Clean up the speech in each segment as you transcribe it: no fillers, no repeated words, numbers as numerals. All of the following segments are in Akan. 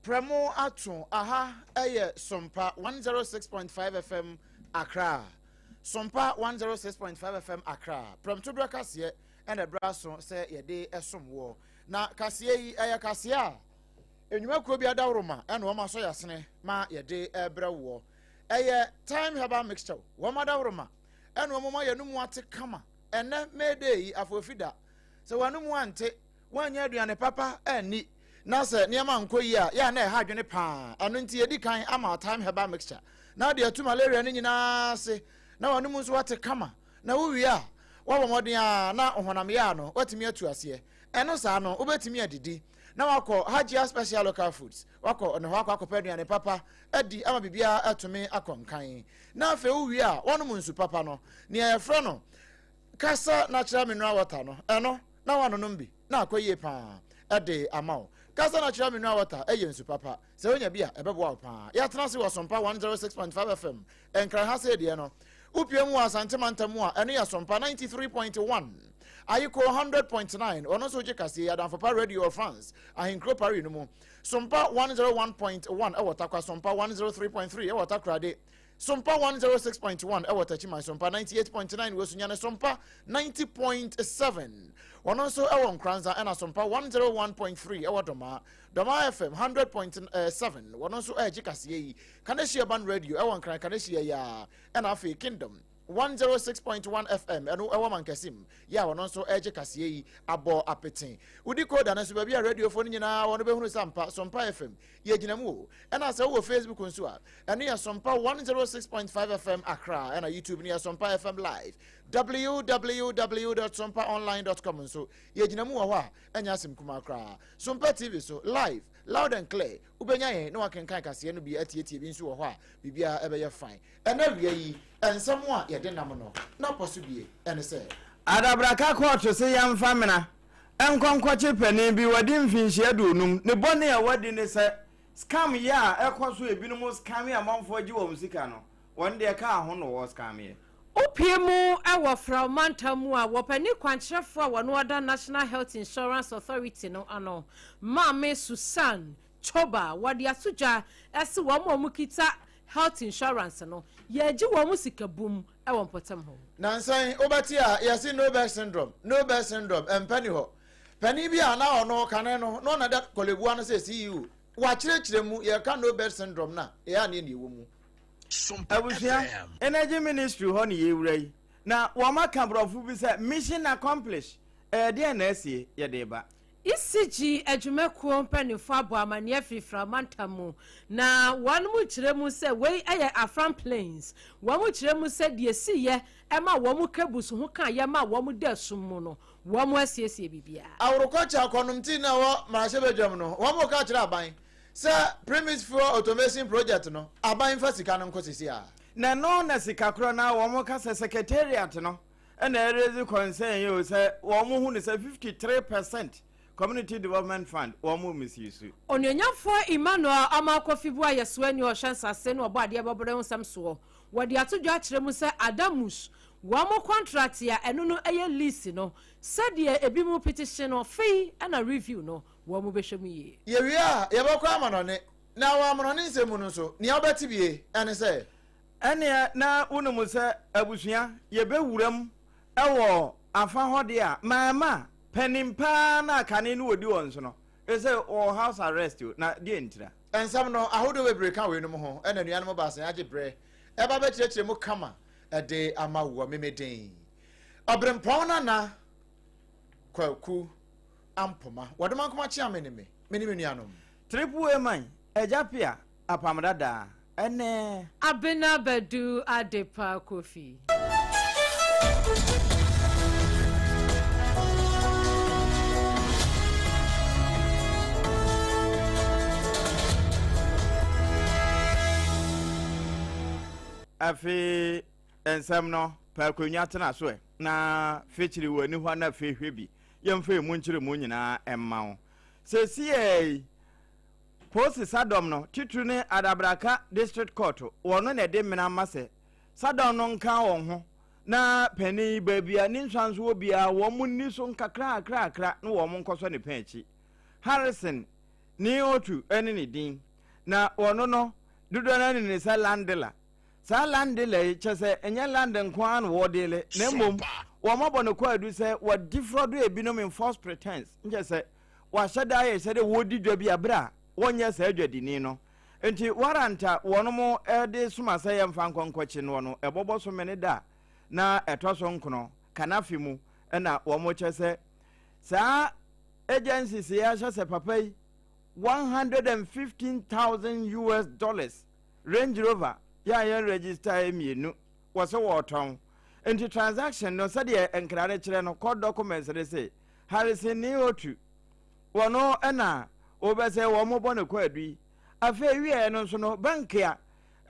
Prɛmo ato aha yɛ Sompa 106.5 FM Accra. Sompa 106.5 FM Accra. Prɛmtoberɛ kaseɛ ɛna ɛbrɛ aso sɛ yɛde ɛsom woɔ. Na kaseɛ yi ɛyɛ kaseɛ a nnwumakuo bi adaworoma ɛna wɔn asɔ yasene ma yɛde ɛbrɛ woɔ. Ɛyɛ Thyme Herbal Mixture wɔn adaworoma ɛna wɔn ma yɛn mu ate kama. Ɛnɛ May Day yi afoofi da. Sɛ wɔn mu ante Woannya aduane papa anni na sɛ nneɛma ankɔ yie a, yɛ a na ɛha adwene paa. Ɛno nti yɛdi kan ama wo Thyme Herbal Mixture na wode atu malaria no nyinaa ase na w'anom nso ate kama. Na wowie a, woabɔ mmɔden ara na wo honam yɛ a no, woatumi atu aseɛ. Ɛno saa no, wobɛtumi adidi na woakɔ Hajia Special Local Foods, woakɔ ne hɔ akɔ akɔpɛ aduane papa adi ama biribiara atumi akɔ nkan. Na afei wowie a, woanom nsu papa no, nea yɛfrɛ no Kasa Natural Mineral Water no, ɛno na woanonom bi na akɔ yie paa de ama wo. Kasa Natural Mineral Water yɛ nsu papa. Sɛ wonya bi a, ɛbɛboa wo paa. Yɛatena ase wɔ Sompa 106.5 FM, Nkran ha sei deɛ no. Wopue mu wɔ Asante mantam mu a, ɛno yɛ Sompa 93.1. Ayiko 100.9, ɔno nso gye kaseɛ yi, Adamfo Pa Radio wɔ France, ahenkuro Paris no mu. Sompa 101.1 wɔ Tarkwa, Sompa 103.3 wɔ Takoradi. Sompa 106.1 wɔ Techiman, Sompa 98.9 wɔ Sunyani, Sompa 90.7 wɔn nso wɔ Nkoranza, ɛna Sompa 101.3 wɔ Dɔmaa, Dɔmaa FM 100.7 wɔn nso regye kaseɛ yi, Kaneshie Urban Radio wɔ Nkran Kaneshie yi ara, ɛna afei Kingdom 106.1 FM ɛno ɛwɔ Mankasim yɛ a wɔn nso regye kaseɛ yi abɔ apete. Wodi koda no nso baabi a radiofoɔ no nyinaa wɔn bɛhunu sɛ ampa Sompa FM Yɛgyina mu o. Ɛna sɛ wowɔ Facebook nso a, ɛno yɛ Sompa 106.5 FM Accra. Ɛna YouTube no yɛ Sompa FM Live. www.sompaonline.com nso, yɛgyina mu wɔ hɔ a, ɛnyɛ asɛm kumaa koraa. Sompa TV so, live, loud and clear, wobɛnya yɛn na wakenkan kaseɛ no bi atietie bi nso wɔ hɔ a, biribiara ɛbɛyɛ fine. Ɛna awia yi, nsɛm a yɛde nam no, na pɔ so bie ɛne sɛ. Adabraka kɔɔto se yɛmfa mena Nkɔ nkɔkye panin bi, wadi mfinhyia 50. Ne bɔne a wadi ne sɛ, scam yɛ a ɛkɔ so ebinom scam amanfoɔ gye wɔn sika no, wɔn deɛ kaa ho na wɔwɔ scam yɛ. Wopue mu wɔ Frao mantam mu a, wɔpɛ ne kwankyerɛfoɔ a wɔno ɔda National Health Insurance Authority no ano, Maame Susan Choba, wɔde ato dwa se wɔn a wɔkita health insurance no, yɛregye wɔn sika bum wɔ mpɔtam hɔ. Nansa yi wobɛte a yɛse no bed syndrome, no bed syndrome, ɛmpɛ ni hɔ. Panin bi a na ɔno kane no na ɔna da Korle-Bu ano sɛ CEO, wakyerɛkyerɛ mu, yɛka no bed syndrome no a, ɛyɛ a ne ɛne ɛwɔ mu. Abusua, Energy Ministry hɔ ne yɛwura yi, na wɔaka borɔfo bi sɛ mission accomplished, ɛyɛ deɛn na asie, yɛde reba. ECG adwumakuo mpaninfoɔ abɔ amaneɛ afiri Fra mantam mu na wɔn kyerɛ mu sɛ wei yɛ Afram Plains. Wɔn kyerɛ mu sɛ deɛ ɛsiiɛ ma wɔn cables ho kaeɛ ma wɔn da sum mu no, wɔn asiesie biribiara. Aworokɔkyɛ akɔnomti na ɛwɔ mmarahyɛbadwam no, wɔn reka akyerɛ aban sɛ Premise Fuel Automation Project no, aban mfa sika no nkɔ seesei ara. Na ɛno na sika korɔ no ara wɔn ka sɛ Secretariat no na ɛrezi concern yi o sɛ wɔn hu no sɛ 53 percent community development fund wɔn misuse. Onuonyamfoɔ Emmanuel Amarh Kofi Buah yɛ soani a ɔhwɛ nsase ne ɔbɔadeɛ bɔberɛ ho nsɛm soɔ. Wɔde ato dwa akyerɛ mu sɛ Adamus wɔn kɔntrate a ɛno no yɛ lease no, sɛdeɛ ebinom petition no, fei na review no wɔn bɛhwɛ mu yie. Yɛwie a, yɛbɛkɔ amanɔne. Na wɔ amanɔne nsɛm mu no nso, nea wobɛte bie ne sɛ. Ɛnneɛ na wonim sɛ abusua yɛbɛwuram wɔ afa hɔ deɛ a, ma ɛma panin paa no a kane no wɔdi wɔn so no, ɛsɛ wɔwɔ house arrest o, na deɛ ntira? Nsɛm no ahodoɔ bebree ka weinom ho na anuanom baasa yi agye berɛ ɛba bɛkyerɛkyerɛ mu kama de ama woɔ. Me me din Ɔberempɔn Nana Kwaku Ampoma. Wɔdomankoma Kyeame ne me, me ne me nuanom. Triple A man, Agya Pia, Apam Dadaa, ɛnɛ. Abena Badu Adepa Kofi. Afei nsɛm no, pɛ akonnwa tena so ɛ, na fekyiri w'ani hɔ na afei hwɛ bi. Yɛmfa emu nkyerɛmu nyinaa mma wo. Seesei Polisi Sadɔm no, titiriw ne Adabraka District Court, wɔn na ɛde mena ma sɛ Sadɔm no nka wɔn ho na panin yi baabi a ne nsuanso wɔ biara wɔn nni so nkakrakrakra na wɔn nkɔsɔ ne pɛn akyi. Harrison. Nii Otu ne ne din. Na wɔno no, dodoɔ no ara nim no sɛ Landela. Saa Landela yi, kyerɛ sɛ ɛnyɛ land nko ara na wɔdeele, na mmom wɔabɔ no kwaadu sɛ wɔadefraud ebinom in false pretense, nkyerɛ sɛ wɔahyɛ da ayɛ sɛdeɛ wɔredi dwa bi a berɛ a wɔnyɛ saa dwadini no. Nti warrant a wɔnom de soma sɛ yɛmfa nkɔ nkɔkye noɔ no, ɛbɔbɔ so mene da a na ɛtɔ so nkono, Kanafe mu na wɔkyɛ sɛ saa agencies yi ahyɛ sɛ papa yi 115,000 US dollars Range Rover yɛ a yɛn register yɛ mmienu wɔ sɛ wɔretɔn. Nti transaction no sɛdeɛ nkra no kyerɛ no court documents no se Harrison Nii Otu wɔno na wɔbɛ sɛ wɔn bɔ no kwaadu yi. Afei wieɛ no nso no bank a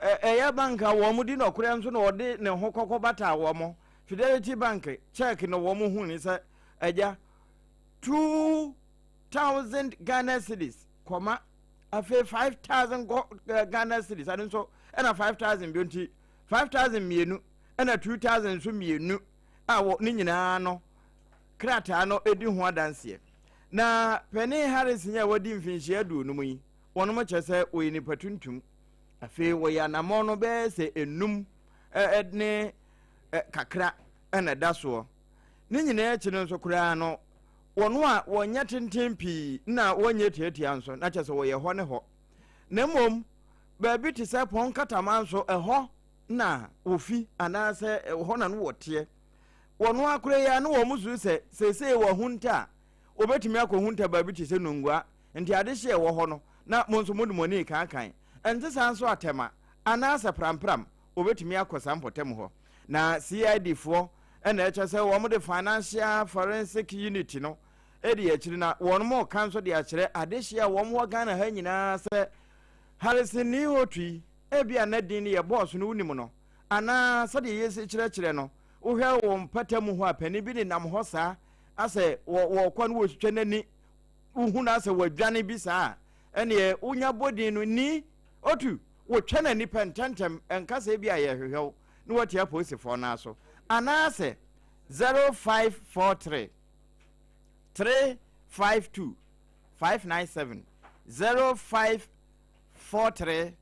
ɛyɛ bank a wɔn di nɔkorɛ nso na wɔde ne ho kɔkɔ bataa wɔn Fidelity Bank check no wɔn hu ne sɛ agya 2000 Ghana cedis kɔma afei 5000 Ghana cedis ɛno nso ɛna 5000 bio nti 5000 mmienu ɛna 2000 nso mmienu a wɔ ne nyinaa no krataa no edi ho adanseɛ. Na panin Harrison a wadi mfinhyia 50 yi, wɔnom kyerɛ sɛ wɔyɛ nipa tuntum. Afei wɔyɛ anammɔn no bɛyɛ sɛ enum ne kakra na ɛda soɔ. Ne nyinaa akyi no nso koraa no, wɔn a wɔnyɛ tenten pii na wɔnyɛ tiatia nso, na kyerɛ sɛ wɔyɛ hɔ ne hɔ. Na mmom, baabi te sɛ Pɔn Kataman nso, ɛhɔ na wɔfi anaasɛ ɛhɔ na no wɔteɛ. Wɔn akora yi a na wɔn suru sɛ seesei wɔahunta a, wɔbɛtumi akɔhunta baabi te sɛ Nungua, nti adehye a ɛwɔ hɔ no, na mo nso mode mo ani rekankan. Ɛnte saa nso Atɛma anaasɛ Prampram, wɔbɛtumi akɔ saa mpɔtam hɔ. Na CID foɔ na ɛkyɛ sɛ wɔn de Financial Forensic Unit no di akyiri na wɔn reka nso de akyerɛ adehye a wɔn wɔ Ghana ha nyinaa sɛ Harrison Nii Otui, ebia na din no yɛ bɔɔso no wonim no, anaa sɛdeɛ yɛsi kyerɛkyerɛ no, wohwɛ wɔ mpata mu hɔ a panin bi nenam hɔ saa asɛ wɔkɔ no wɔtwitwa n'ani, wohu no asɛ wɔadwane bi saa a, ɛneɛ wonya bɔ din no Nii Otu, wotwa n'ani pɛ ntɛntɛm, ɛnka sɛ ebia yɛrehwehwɛ wo na woatia apolisifoɔ no ara so, anaasɛ 0543 352 597, 0543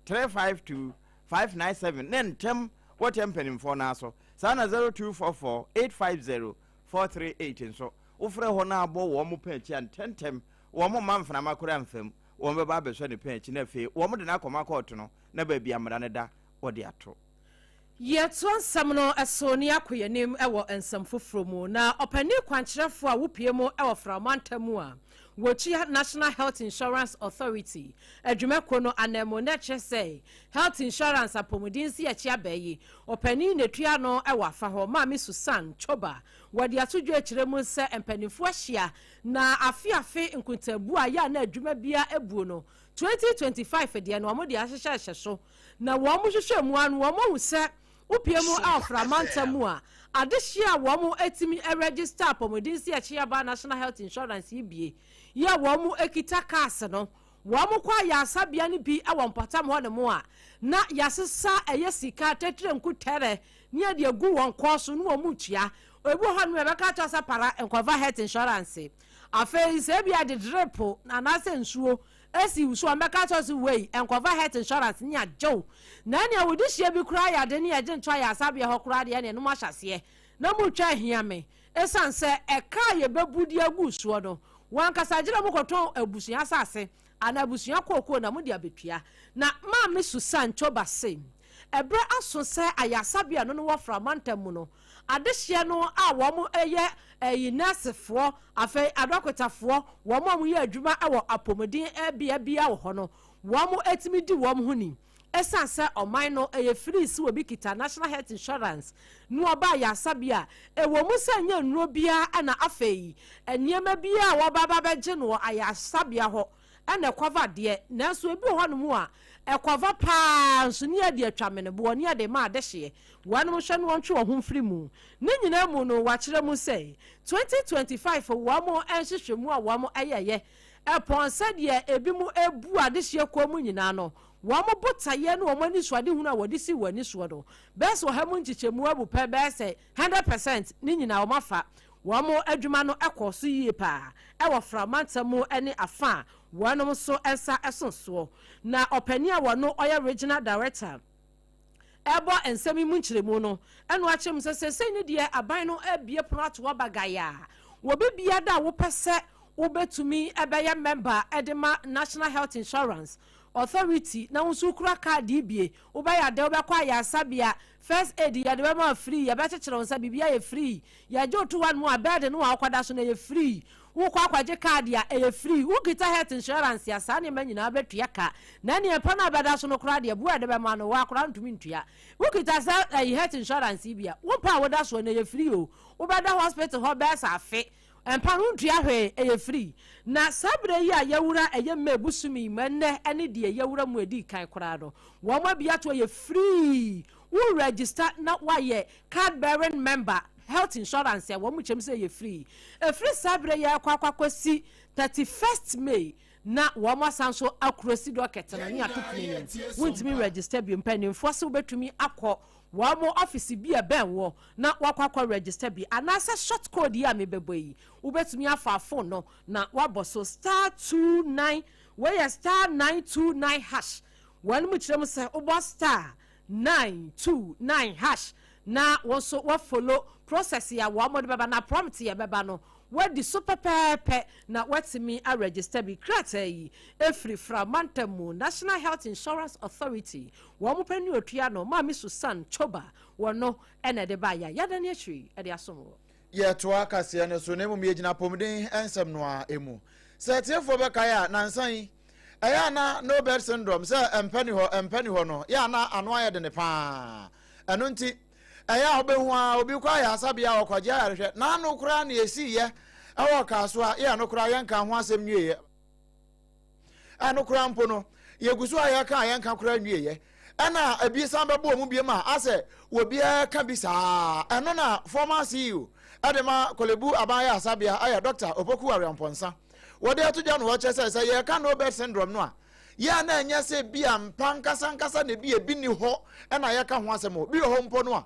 352 597, ne ntɛm woatia mpanimfoɔ no ara so. Saa na 0244 850 438 nso, wofrɛ hɔ na abɔ wɔn pɛn akyi a ntɛntɛm, wɔn mma mframa koraa mfa mu. Wɔbɛba abɛsɔ ne pɛn akyi na afei wɔde no akɔma kɔɔto no na baabi a mmara no da wɔde ato. Yɛtoa nsɛm no so na yɛakɔ yɛn anim wɔ nsɛm foforɔ mu. Na ɔpanin kwankyerɛfoɔ a wopue mu wɔ Frao mantam mu a wɔtua National Health Insurance Authority adwumakuo no ananmu na ɛkyerɛ sɛ Health Insurance apɔmuden nsiakyiabaa yi ɔpanin na ɛtua ano wɔ afa hɔ, Maame Susan Choba, wɔde ato dwa akyerɛ mu sɛ mpanimfoɔ ahyia Na afe afe nkontabuo a yɛ a na adwuma biara abuo no, 2025 deɛ no wɔn de ahyehyɛ hyɛ so. Na wɔn hwehwɛ mu ara no wɔn ahu sɛ wopue mu a ɔfra mantam mu a, adehyeɛ a wɔn atumi register apɔmuden nsiakyeaba National Health Insurance yi bie yɛ a wɔn kita cars no, wɔn kɔ ayaresabea no bi wɔ mpɔtam hɔ nom a, na yɛasesa ɛyɛ sika tɛtrɛ nku tɛrɛ ne yɛde agu wɔn kɔn so ne wɔn retua. Ebi wɔ hɔ nom yɛbɛka akyerɛ sɛ para nkɔfa health insurance. Afei sɛ ebi a de drip anaasɛ nsuo esi wo so a wɔbɛka akyerɛ sɛ wei nkɔfa health insurance ne agye wo. Na ɛnea wode hyia bi koraa yɛ ade ne yɛgye nto ayaresabea hɔ koraa deɛ ɛnea ɛnom ahyɛ aseɛ na motwa ahia me. Esiane sɛ ɛka a yɛbɛbu de agu soɔ no, wɔn ankasa gye na wɔkɔtɔn abusua asase anaa abusua kookoo na mode abɛtua. Na Maame Susan Choba se, Ɛberɛ aso sɛ ayaresabea no no wɔ Fra mantam mu no, adehyeɛ no a wɔyɛ ɛyi nɛɛsefoɔ, afei adɔkotafoɔ, wɔn a wɔyɛ adwuma wɔ apɔmuden bea biara wɔ hɔ no, wɔtumi di wɔn ho ni. Ɛsiane sɛ ɔman no ɛyɛ firii sɛ obi kita National Health Insurance na ɔba ayaresabea a, ɛwɔ mu sɛ ɛnyɛ nnuro biara na afei nneɛma biara a wɔba ba bɛgye no wɔ ayaresabea hɔ na ɛkɔva deɛ, nanso ebi wɔ hɔnom a ɛkɔva paa nso ne yɛde atwa meneboɔ ne yɛde ma adehyeɛ. Wɔnom hwɛ na wɔntwe wɔn ho mfiri mu. Ne nyinaa mu no, wɔakyerɛ mu sɛ 2025 wɔn nhwehwɛmu a wɔn yɛeɛ ɛpɔn sɛdeɛ ebinom bu adehyeɛ kuo mu nyinaa no, wɔn botaeɛ ne wɔn anisoadehunu a wɔde sii wɔn ani soɔ no, bɛyɛ sɛ ɔha mu nkyekyɛmu abupɛn bɛyɛ sɛ 100% ne nyinaa wɔn afa. Wɔn adwuma no kɔɔ so yie paa wɔ Fra mantam mu ne afa a wɔnom nso nsa so soɔ. Na ɔpanin a wɔno ɔyɛ Regional Director rebɔ nsɛm yi mu nkyerɛmu no na wakyerɛ mu sɛ seesei no deɛ aban no abue pono ato hɔ bagayaa wɔ biribiara a wopɛ sɛ wobɛtumi bɛyɛ mɛmba de ma National Health Insurance Authority na wo nso wokura kaade yi bie, wobɛyɛ adɛn, wobɛkɔ ayaresabea, first aid yɛde bɛma wo free, yɛbɛkyekyere wo nsa, biribiara yɛ free, yɛgye wo to hɔ nom a bed no a wokɔda so no ɛyɛ free, wokɔ akɔgye kaade a ɛyɛ free, wokita health insurance a saa nneɛma nyinaa wobɛtua ka, na ɛneɛ mpa no a wobɛda so no koraa deɛ boɔ a yɛde bɛma no wo ara koraa wontumi ntua. Wokita saa ɛyi health insurance yi bi a, wo mpa a woda soɔ no ɛyɛ free o, wobɛda hospital hɔ bɛyɛ sɛ afe, Mpa no ntua hwee, ɛyɛ free. Na saa berɛ yi a yɛawura ɛyɛ May bosome yi mu ɛnnɛ ne deɛ yɛawura mu ɛdii kan koraa no, wɔn abue ato ɛyɛ free. Wo register na woayɛ card bearing member, health insurance a wɔn kyɛm sɛ ɛyɛ free. Ɛfiri saa berɛ yi ara kɔ akɔ akɔsi 31st May na wɔn asan nso akrosi docket no ne ato pono no mu. Wontumi register bio. Mpanimfoɔ se wobɛtumi akɔ wɔn ɔfese bi a ɛbɛn woɔ na woakɔ akɔ register bi anaasɛ short code yi a mebɛbɔ yi wobɛtumi afa phone no na woabɔ so star 29 wei yɛ star 929 hash. Wɔn mu kyerɛ mu sɛ wobɔ star 929 hash na wo nso woafollow process a wɔn de bɛba na prompt yɛ bɛba no woadi so pɛpɛɛpɛ na woatumi aregister bi. Krataa yi ɛfiri Fra mantam mu National Health Insurance Authority wɔn pɛ ne otua no Maame Susan Choba wɔ no ɛna ɛde baeɛ a yɛada ne akyiri ɛde asom wɔ. Yɛtoa kaseɛ no so na mmom yɛgyina apɔmuden nsɛm no ara mu. Sɛ atiefoɔ bɛkae a, nansa yi, ɛyɛ a na no bed syndrome sɛ ɛmpɛ ni hɔ, ɛmpɛ ni hɔ no, yɛ a na ano ayɛ dene paa. Ɛno nti, ɛyɛ a wobɛhu a obi kɔ ayaresabea a ɔkɔgye ayarehwɛ, n'ano koraa na ɛsiiɛ ɛwɔ kaa so a, yɛ ɛno koraa yɛnka ho asɛm nwieɛ. Ɛno koraa mpo no, yɛgu so a yɛka a yɛnka koraa nwieɛ. Ɛna ebi san bɛbɔ wɔn biem a asɛ obiara ka bi saa. Ɛno na former CEO ɛde ma Korle-Bu Aban Ayaresabea ɛyɛ Dr. Opoku Aweampɔnsa. Wɔde ato dwa no wɔkyerɛ sɛ sɛ yɛka no bed syndrome no a, yɛ a na ɛnyɛ sɛ bi a mpa nkasa nkasa na ebi ebi ni hɔ ɛna yɛka ho asɛm o. Bi wɔ hɔ mpo no a,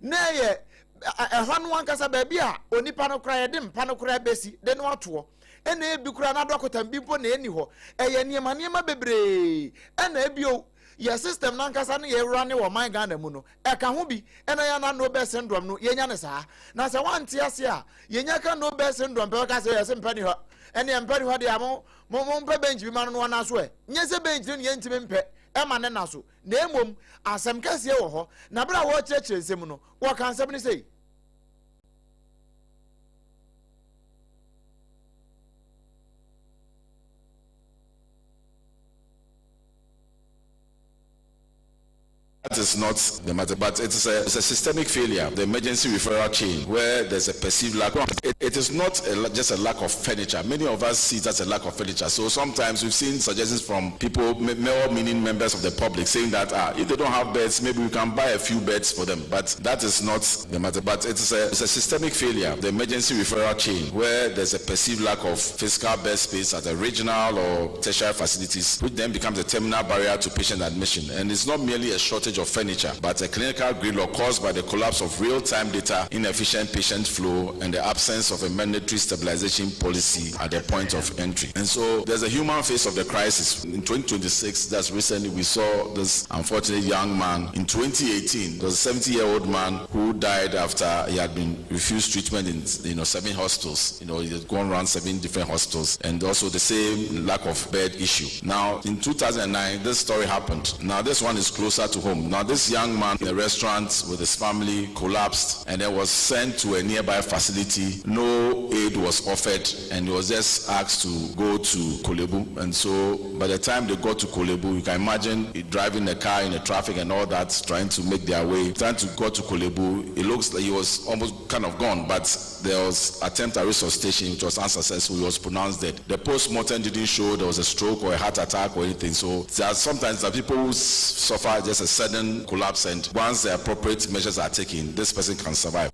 na ɛyɛ ɛhɔ no ankasa baabi a onipa no koraa yɛde mpa no koraa bɛsi de no atoɔ. Ɛna ebi koraa na dɔkota bi mpo na ɛni hɔ. Ɛyɛ nneɛma nneɛma bebree. Ɛna ebio yɛ system nankasa no yɛwura ne wɔ man Ghana mu no ɛka ho bi. Ɛna yɛ na no bed syndrome no yɛnya ne saa. Na sɛ wante ase a yɛnya ka no bed syndrome pɛ ka sɛ yɛsɛ mpɛ ni hɔ. Ɛne mpɛ ni hɔ deɛ mo mo mo mpɛ bench bi ma no no ɔna so ɛ. Nyɛ sɛ bench no ne yɛntumi mpɛ ɛma ne na so. Na mmom asɛm kɛseɛ wɔ hɔ. Na bere a wɔrekyerɛkyerɛ nsɛm no wɔka nsɛm no sei. That is not the matter, but it is a, it's a systemic failure, the emergency referral chain, where there's a perceived lack. It, it is not a, just a lack of furniture. Many of us see it as a lack of furniture. So sometimes we've seen suggestions from people, well-meaning members of the public, saying that if they don't have beds, maybe we can buy a few beds for them. But that is not the matter. But it is a, it's a systemic failure, the emergency referral chain, where there's a perceived lack of physical bed space at the regional or tertiary facilities, which then becomes a terminal barrier to patient admission. And it's not merely a shortage of furniture, but a clinical gridlock caused by the collapse of real-time data, inefficient patient flow, and the absence of a mandatory stabilization policy at the point of entry. And so there's a human face of the crisis. In 2026, that's recently, we saw this unfortunate young man. In 2018, there was a 70-year-old man who died after he had been refused treatment in 7 hospitals. He had gone around 7 different hospitals, and also the same lack of bed issue. Now, in 2009, this story happened. Now, this one is closer to home. Now, this young man in a restaurant with his family collapsed and then was sent to a nearby facility. No aid was offered, and he was just asked to go to Korle Bu. And so by the time they got to Korle Bu, you can imagine driving a car in the traffic and all that, trying to make their way, trying to go to Korle Bu. It looks like he was almost kind of gone, but there was attempt at resuscitation, which was unsuccessful. He was pronounced dead. The post-mortem didn't show there was a stroke or a heart attack or anything. So there are sometimes that people who suffer just a sudden collapse, and once the appropriate measures are taken, this person can survive.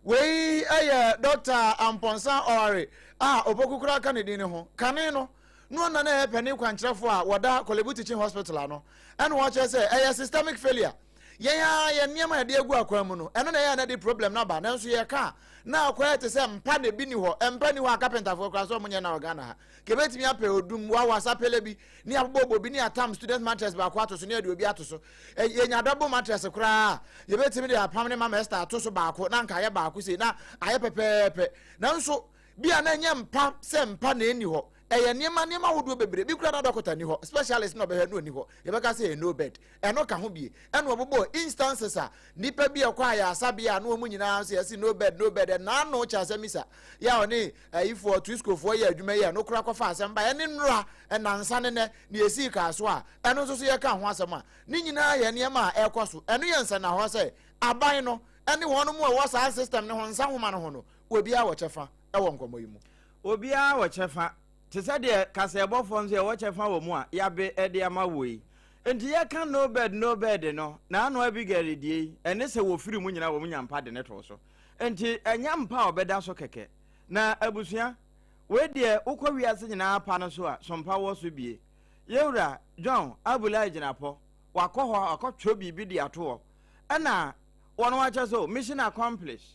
Wei ɛyɛ Doctor Amponsah Ɔware a Opoku koraa ka ne din ne ho. Kane no, no na na ɛyɛ panin kwankyerɛfo a wɔda Korle Bu Teaching Hospital ano. Ɛna wɔkyerɛ sɛ ɛyɛ systemic failure. Yɛn ara yɛn nneɛma a yɛde agu akwan mu no, ɛno na ɛyɛ a na ɛde problem no aba. Nanso yɛka a, na akɔyɛ te sɛ mpa na ebi ni hɔ. Mpa ni hɔ a kapentafoɔ koraa sɛ wɔnyɛ na wɔ Ghana ha. Kebetumi apɛ odum, wawa, sapele bi, ne abobɔbɔ bi ne atam student mattress baako ato so ne yɛde obi ato so. Yɛnya double mattress koraa a, yɛbɛtumi de apam ne Mama Esther ato so baako na anka ayɛ baako sei na ayɛ pɛpɛɛpɛ. Nanso bi a na ɛnyɛ mpa sɛ mpa na ɛnni hɔ. Ɛyɛ nneɛma nneɛma ahodoɔ bebree. Bi koraa na dɔkota nni hɔ, specialist na ɔbɛhwɛ no ɔnni hɔ. Yɛbɛka sɛ ɛyɛ no bed. Ɛno ka ho bie. Ɛna ɔbobɔɔ instances a nnipa bi a ɛkɔ ayaresabea a na wɔn nyinaa nso yɛse no bed, no bed. Ɛna ano kyɛ asɛm yi sa. Yɛ a ɔne ayifoɔ, Twiscofoɔ yɛ adwuma yi a ɛno koraa kɔfa asɛm ba. Ɛne nnora, nnansa ne nnɛ, nea ɛsii kaa so a ɛno nso so yɛka ho asɛm a, ne nyinaa yɛ nneɛma a ɛrekɔ so. Ɛno yɛ nsɛnnahɔ sɛ aban no ne wɔn a wɔwɔ saa system no ho nsa nwoma no ho no, obiara wɔ kyɛfa wɔ nkɔmmɔ yi mu. Obiara wɔ kyɛfa, te sɛ deɛ kaseɛbɔfoɔ nso yɛwɔ kyɛfa wɔ mu a yɛabe de ama woɔ yi. Enti yɛka no bed, no bed no, n'ano Abigail deɛ yi, ɛne sɛ wɔfiri mu nyinaa wɔn nya mpa de ne too so. Enti ɛnyɛ mpa a ɔbɛda so kɛkɛ. Na abusua, wei deɛ wokɔ wiase nyinaa pa no so a, so mpa wɔ so bie? Yɛwura John Abulai Gyinapɔ, wakɔ hɔ, wakɔtwerɛ biribi de ato hɔ. Ɛna wɔn akyɛ so, mission accomplished.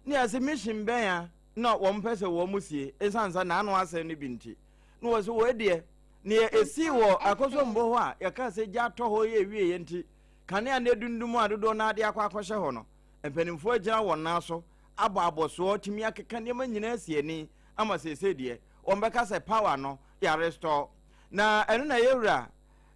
Ne yɛse mission bɛn a na wɔn pɛ sɛ wɔn sie, ɛsiane sɛ n'ano asɛm no bi nti. Na wɔse wei deɛ, neɛ ɛsii wɔ Akosombo hɔ a yɛkaa sɛ gya tɔ hɔ yɛ wieɛ nti, kanea no adundum a dodoɔ no ara de akɔ akɔhyɛ hɔ no, mpanimfoɔ agyina wɔn nan so abɔ abɔsoɔ tumi akeka nneɛma nyinaa asi ani ama seesei deɛ wɔbɛka sɛ power no yɛarestore. Na ɛno na yɛwura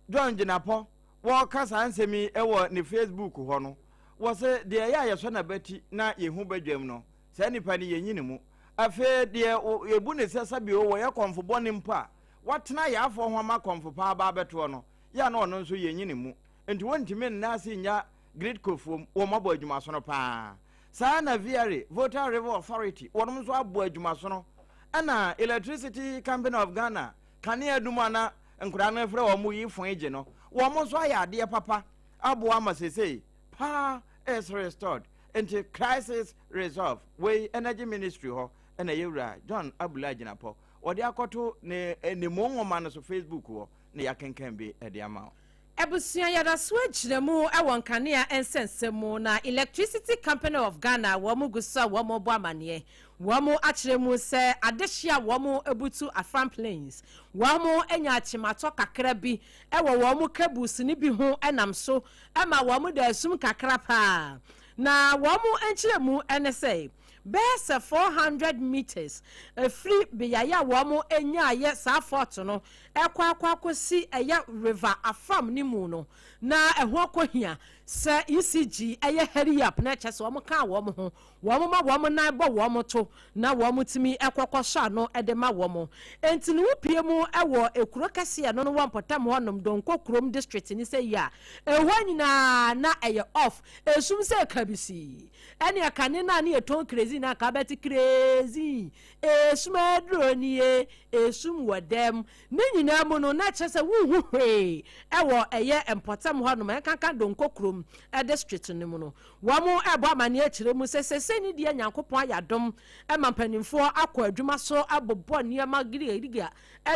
John Gyinapɔ wɔreka saa nsɛm yi wɔ ne Facebook hɔ no, wɔse deɛ ɛyɛ a yɛsɔ n'abati na yɛhu badwam no, saa nipa no yɛnyi ne mu. Afei deɛ yɛbu ne sɛ sɛbio wɔyɛ kɔmfo bɔne mpo a, watena yaafoɔ ho ama kɔmfo paa ba abɛtoɔ no, yɛ a na ɔno nso yɛnyi ne mu. Nti wɔntumi nna ase nnya Gridco foɔ mu, wɔn abɔ adwumasono paa. Saa ara na VRA, Volta River Authority, wɔnom nso abɔ adwumasono. Ɛna Electricity Company of Ghana, kanea dum a na nkwadaa no frɛ wɔn yi foe gye no, wɔn nso ayɛ adeɛ papa aboa ama seesei power is restored. Nti crisis resolve. Wei Energy Ministry hɔ ɛna yɛwura John Abula Gyinapɔ wɔde akɔto ne ne mu nwoma no so Facebook hɔ na yɛakenkan bi de ama wo. Abusua yɛdaso agyina mu wɔ nkanea nsɛnsɛm mu na Electricity Company of Ghana wɔn gu so a wɔn rebɔ amaneɛ. Wɔn akyerɛ mu sɛ adehye a wɔn butu Afram Plains wɔn anya akyematɔ kakra bi wɔ wɔn cables no bi ho nam so ma wɔn da asum kakra paa. Na wɔn nkyerɛmu ne sɛ bɛyɛ sɛ 400 metres firi beaeɛ a wɔn nyaeɛ saa fault no ɛkɔ akɔ akɔsi ɛyɛ River Afram no mu no, na ɛho akɔhia sɛ ECG ɛyɛ hurry up na ɛkyɛ sɛ wɔn kaa wɔn ho, wɔn ma wɔn nan bɔ wɔn to na wɔn tumi ɛkɔ kɔsɔ ano de ma wɔn. Enti no wopie mu ɛwɔ ekuro kɛseɛ no no wɔ mpɔtam hɔnom, Donko kurom district ne sɛ yi a, ɛhɔ nyinaa na ɛyɛ off, esum sɛ kabisii, ɛne ɛkane no a ne yɛtɔn kerezin na anka bɛte kerezin, esum aduro nie, Esum wɔ dɛm. Ne nyinaa mu no, na kyerɛ sɛ wonhu hwee wɔ ɛyɛ mpɔtam hɔnom, ɛnkanka Donko kurom district no mu no. Wɔrebɔ amanneɛ kyerɛ mu sɛ seesei ne deɛ Nyankopɔn ayɛ adom ma mpanimfoɔ akɔ adwuma so abobɔ nneɛma gidigidi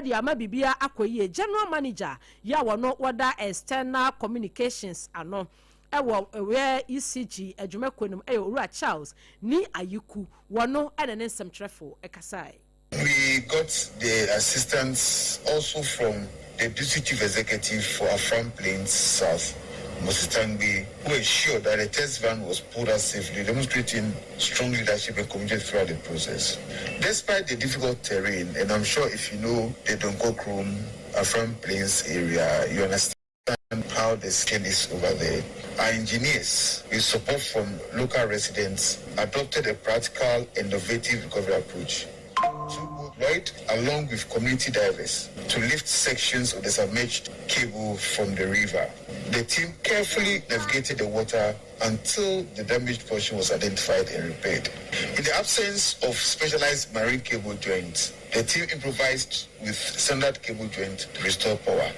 de ama biribiara akɔ yie. General Manager yi a wɔno wɔda External Communications ano wɔ ɛyɛ ECG adwumakuo no mu yɛ Owura Charles Nii Ayiku, wɔno na ne nsɛmtwerɛfoɔ kasae. We got the assistance also from the district chief executive for Afram Plains South, Moses Tangbe, who ensured that the test van was pulled out safely, demonstrating strong leadership and commitment throughout the process. Despite the difficult terrain, and I'm sure if you know the Donkorkrom Afram Plains area, you understand how the skin is over there. Our engineers, with support from local residents, adopted a practical, innovative recovery approach. Lloyd, along with community divers, to lift sections of the submerged cable from the river. The team carefully navigated the water until the damaged portion was identified and repaired. In the absence of specialized marine cable joints, the team improvised with standard cable joint to restore power.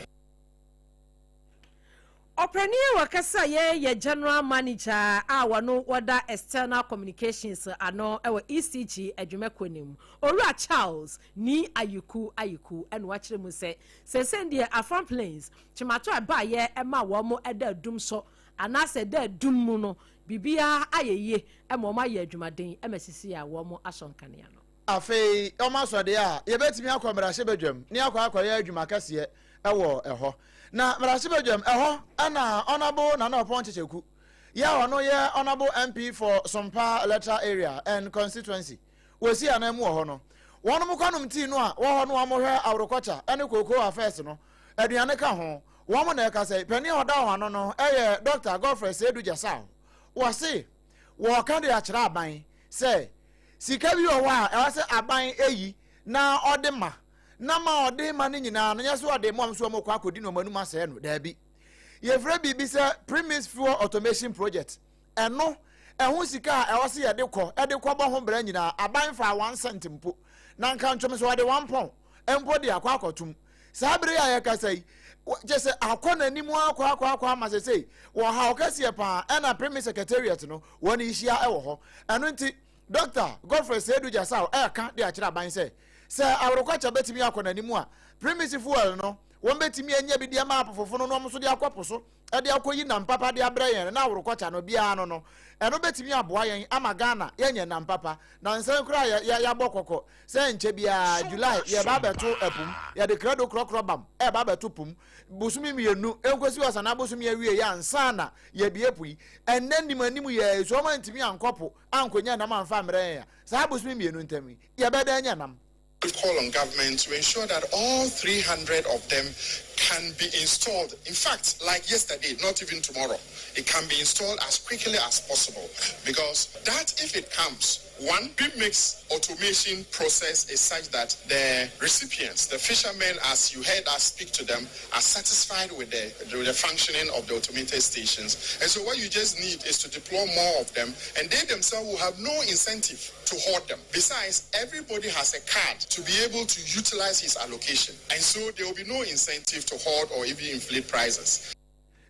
Ɔpanin a wɔkasa yɛ yɛ General Manager a wɔno wɔda External Communications ano wɔ ECG adwumakuo no mu, Owura Charles Nii Ayiku Ayiku na wakyerɛ mu sɛ seesei deɛ Afram Plains kyematɔ a ɛbaeɛ ma wɔn da adum so. anaasɛ ɛda adum mu no, biribiara ayɛ yie ma wɔn ayɛ adwumaden ma sisi a wɔn asɔ nkanea no. Afei wɔasɔ deɛ a, yɛbɛtumi akɔ mmarahyɛbadwam ne akɔ akɔyɛ adwuma kɛseɛ wɔ ɛhɔ. Na mmarahyɛbadwam ɛhɔ na Honourable Nana Ɔpɔn Kyekyeku, yɛ a ɔno yɛ Honourable MP for Sompa Electoral Area and Constituency, wɔsi anan mu wɔ hɔ no. Wɔnom kɔnom tii no a wɔ hɔ no wɔhwɛ aworokɔkya ne cocoa affairs no, aduane ka ho. Wɔn na ɛkasa yi. Panin a ɔda wɔn ano no yɛ Dɔkta Godfrey Seidu Gyasao. Wɔse wɔreka de akyerɛ aban sɛ sika bi wɔ hɔ a ɛwɔ sɛ aban yi na ɔde ma, na ma ɔde ma no nyinaa no nyɛ sɛ ɔde ma wɔn sɛ wɔkɔ akɔdi na wɔn anum asɛe no. Daabi. Yɛfrɛ biribi sɛ Premix Fuel Automation Project. Ɛno, ɛho sika a ɛwɔ sɛ yɛde kɔ de kɔbɔ ho bra nyinaa, aban faa one cent mpo, na nka ntwom sɛ wɔde one pɔn mpo de akɔ akɔtom. Saa bere yi a yɛkasa yi, kyɛ sɛ akɔ n'anim akɔ akɔ akɔ ama sesei wɔhaw kɛseɛ paa ɛna Prime Secretariat no wɔn rehyia wɔ hɔ. Ɛno nti, Dɔkta Godfrey Seidu Gyasau ɛreka de akyerɛ aban sɛ, sɛ aworokwakyɛ bɛtumi akɔ n'anim a, Primis fuel no wɔn bɛtumi anya bi de ama apofofo no na wɔn nso de akɔ po so de akɔyi nam papa de abrɛ yɛn na aworokɔkya no biara no no, ɛno bɛtumi aboa yɛn ama Ghana yɛanya nam papa. Nansa yi koraa yɛ, yɛ, yɛabɔ kɔkɔ sɛ nkyɛ biara July yɛreba abɛto ɛpo mu, yɛde krado korɔkorɔ bam ɛreba abɛto po mu bosome mmienu nkosi ɔsanaa bosome awieeɛ ansa na yɛabue po yi. Ɛnnɛ nim anim yɛɛ so wɔn antumi ankɔ po ankɔnya nam amfa ammrɛ yɛn a, saa bosome mmienu ntam yi yɛbɛdan anya nam. We call on government to ensure that all 300 of them can be installed. In fact, like yesterday, not even tomorrow. It can be installed as quickly as possible because that, if it comes, one, premix automation process is such that the recipients, the fishermen, as you heard us speak to them, are satisfied with the, with the functioning of the automated stations. And so what you just need is to deploy more of them, and they themselves will have no incentive to hoard them. Besides, everybody has a card to be able to utilize his allocation. And so there will be no incentive to hoard or even inflate prices.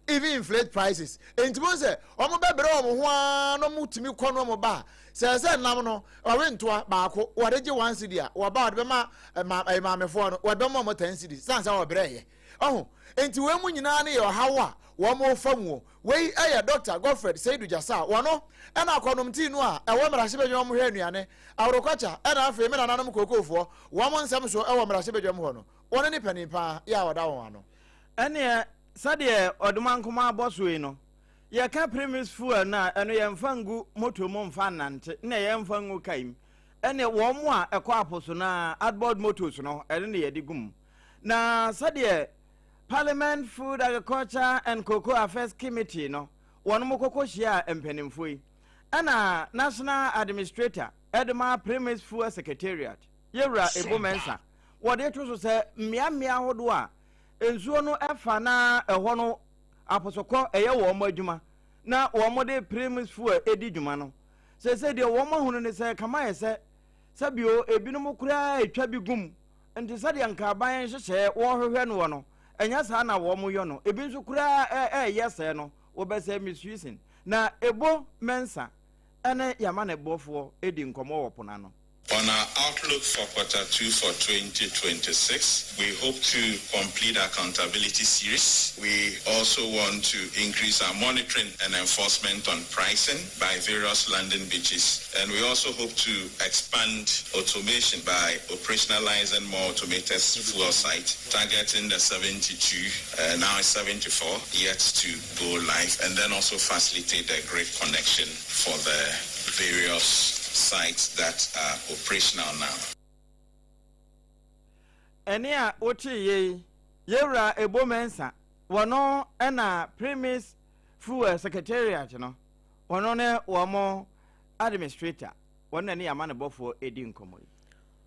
Even inflate prices. Enti mo sɛ wɔn bɛbrɛ wɔn ho ara na wɔn tumi kɔ na wɔn ba a, sɛ ɛsɛ nam no ɔwe ntoa baako wɔde gye one cedi a, wɔba wɔde bɛma ma ɛyɛ maamefoɔ no wɔde bɛma wɔn ten cedis san sɛ wɔbrɛ yɛ. Ɔho enti wɔn mu nyinaa no yɛ ɔhaw a wɔn fa mu. Wei yɛ Dɔkta Godfred Seidu Gyasah, wɔno na akɔnom tii no a ɛwɔ mmarahyɛbadwam hwɛ nnuane, aworokwakyɛ ɛna afei me nananom kookoofoɔ wɔn nsɛm so wɔ mmarahyɛbadwam hɔ no, wɔno ne panin paa yɛ a ɔda wɔn ano. Ɛneɛ sɛdeɛ Ɔdomankoma abɔ so yi no, yɛka premix fuel no a, ɛno yɛmfa ngu motor mu mfa nnante, na yɛmfa ngu car mu. Ɛneɛ wɔn a ɛkɔ apo so no ara, outboard motors no, ɛno na yɛde gu mu. Na sɛdeɛ Parliament Food, Agriculture and Cocoa Affairs Committee no wɔnom kɔkɔ hyiaa mpanimfoɔ yi ɛna National Administrator de ma Premix Fuel Secretariat, Yɛwura Ebo Mensah, wɔde to so sɛ mmea mmea ahodoɔ a nsuo no fa na ɛhɔ no aposokɔ ɛyɛ wɔn adwuma na wɔn de Premix Fuel di dwuma no, seesei deɛ wɔn ahunu ne sɛ kama yɛ sɛ sɛbio ebinom koraa retwa bi gum Nti sɛdeɛ nka aban nhyehyɛɛ wɔrehwehwɛ noɔ no, ɛnyɛ saa na wɔyɔ no. Ebi nso koraa ɛreyɛ sɛɛ no, wɔbɛsɛe Missuisin. Na Ebo Mensah ne y'amanebɔfoɔ di nkɔmmɔ wɔ pono ano. On our outlook for quarter two for 2026, we hope to complete our accountability series. We also want to increase our monitoring and enforcement on pricing by various landing beaches. And we also hope to expand automation by operationalizing more automated fuel sites, targeting the 72, now it's 74, yet to go live, and then also facilitate the grid connection for the various sites that are operational now. Ɛnne a woteeɛ yi, Yɛwura Ebo Mensah, wɔno na Premix Fuel Secretariat no, wɔno ne wɔn Administrator, wɔn na ne amanebɔfoɔ redi nkɔmmɔ yi.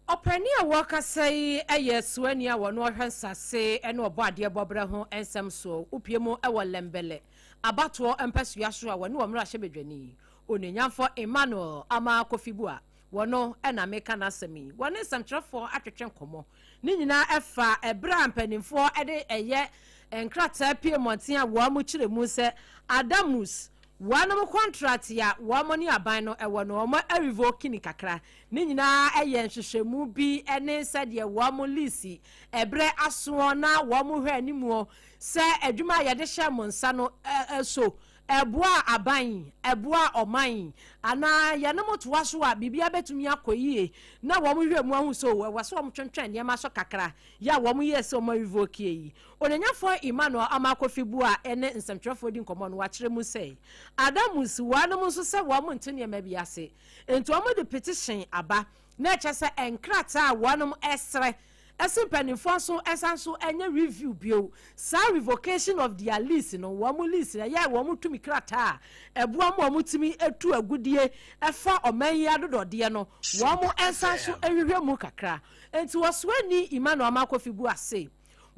Ɔpanin a wɔrekasa yi yɛ suani a wɔno ɔhwɛ nsase ne ɔbɔadeɛ bɔberɛ ho nsɛm soɔ. Wopue mu wɔ Lembele abatoɔ mpasua so a wɔne wɔn mmarahyɛbadwani, Onuonyamfoɔ Emmanuel Armah Kofi Buah, wɔno na meka n'asɛm yi. Wɔne nsɛmtwerɛfoɔ atwetwe nkɔmmɔ. Ne nyinaa ɛfa ɛberɛ a mpanimfoɔ de ɛyɛ nkrataa pue mmɔnten a wɔkyerɛ mu sɛ Adamus Wɔnom kɔntrat a wɔn ne aban no wɔ no, wɔn revoke no kakra. Ne nyinaa yɛ nhwehwɛmu bi ne sɛdeɛ wɔn lease ɛberɛ asoɔ na wɔn hwɛ animuo sɛ adwuma a yɛde hyɛ mo nsa no so. Ɛboa aban, ɛboa ɔman, anaa yɛne mo toa so a biribiara bɛtumi akɔ yie, na wɔn hwɛ mu ahu sɛ ɛwɔ sɛ wɔn twentwɛn nneɛma so kakra yɛ a wɔn yɛ sɛ wɔn revoke yi. Onyanyafoɔ Emmanuel Amakɔfi Bua ne nsɛmtwerɛfoɔ di nkɔmmɔ no, wakyerɛ mu sɛ Adamus wɔnom nso sɛ wɔn nte nneɛma bi ase, nti wɔn de petition aba, na ɛkyɛ sɛ nkrataa a wɔnom ɛsrɛ ɛsi mpanimfoɔ nso ɛsan so ɛnyɛ review bio saa revocation of their lease no. Wɔn lease no, ɛyɛ wɔn tumi krataa a ɛboa mu a wɔn tumi etu agudie ɛfa ɔman yi adodɔdeɛ no, wɔn ɛnsan so ɛhwehwɛ mu kakra. Nti wɔsoani Emmanuel Amakɔfi Bu ase,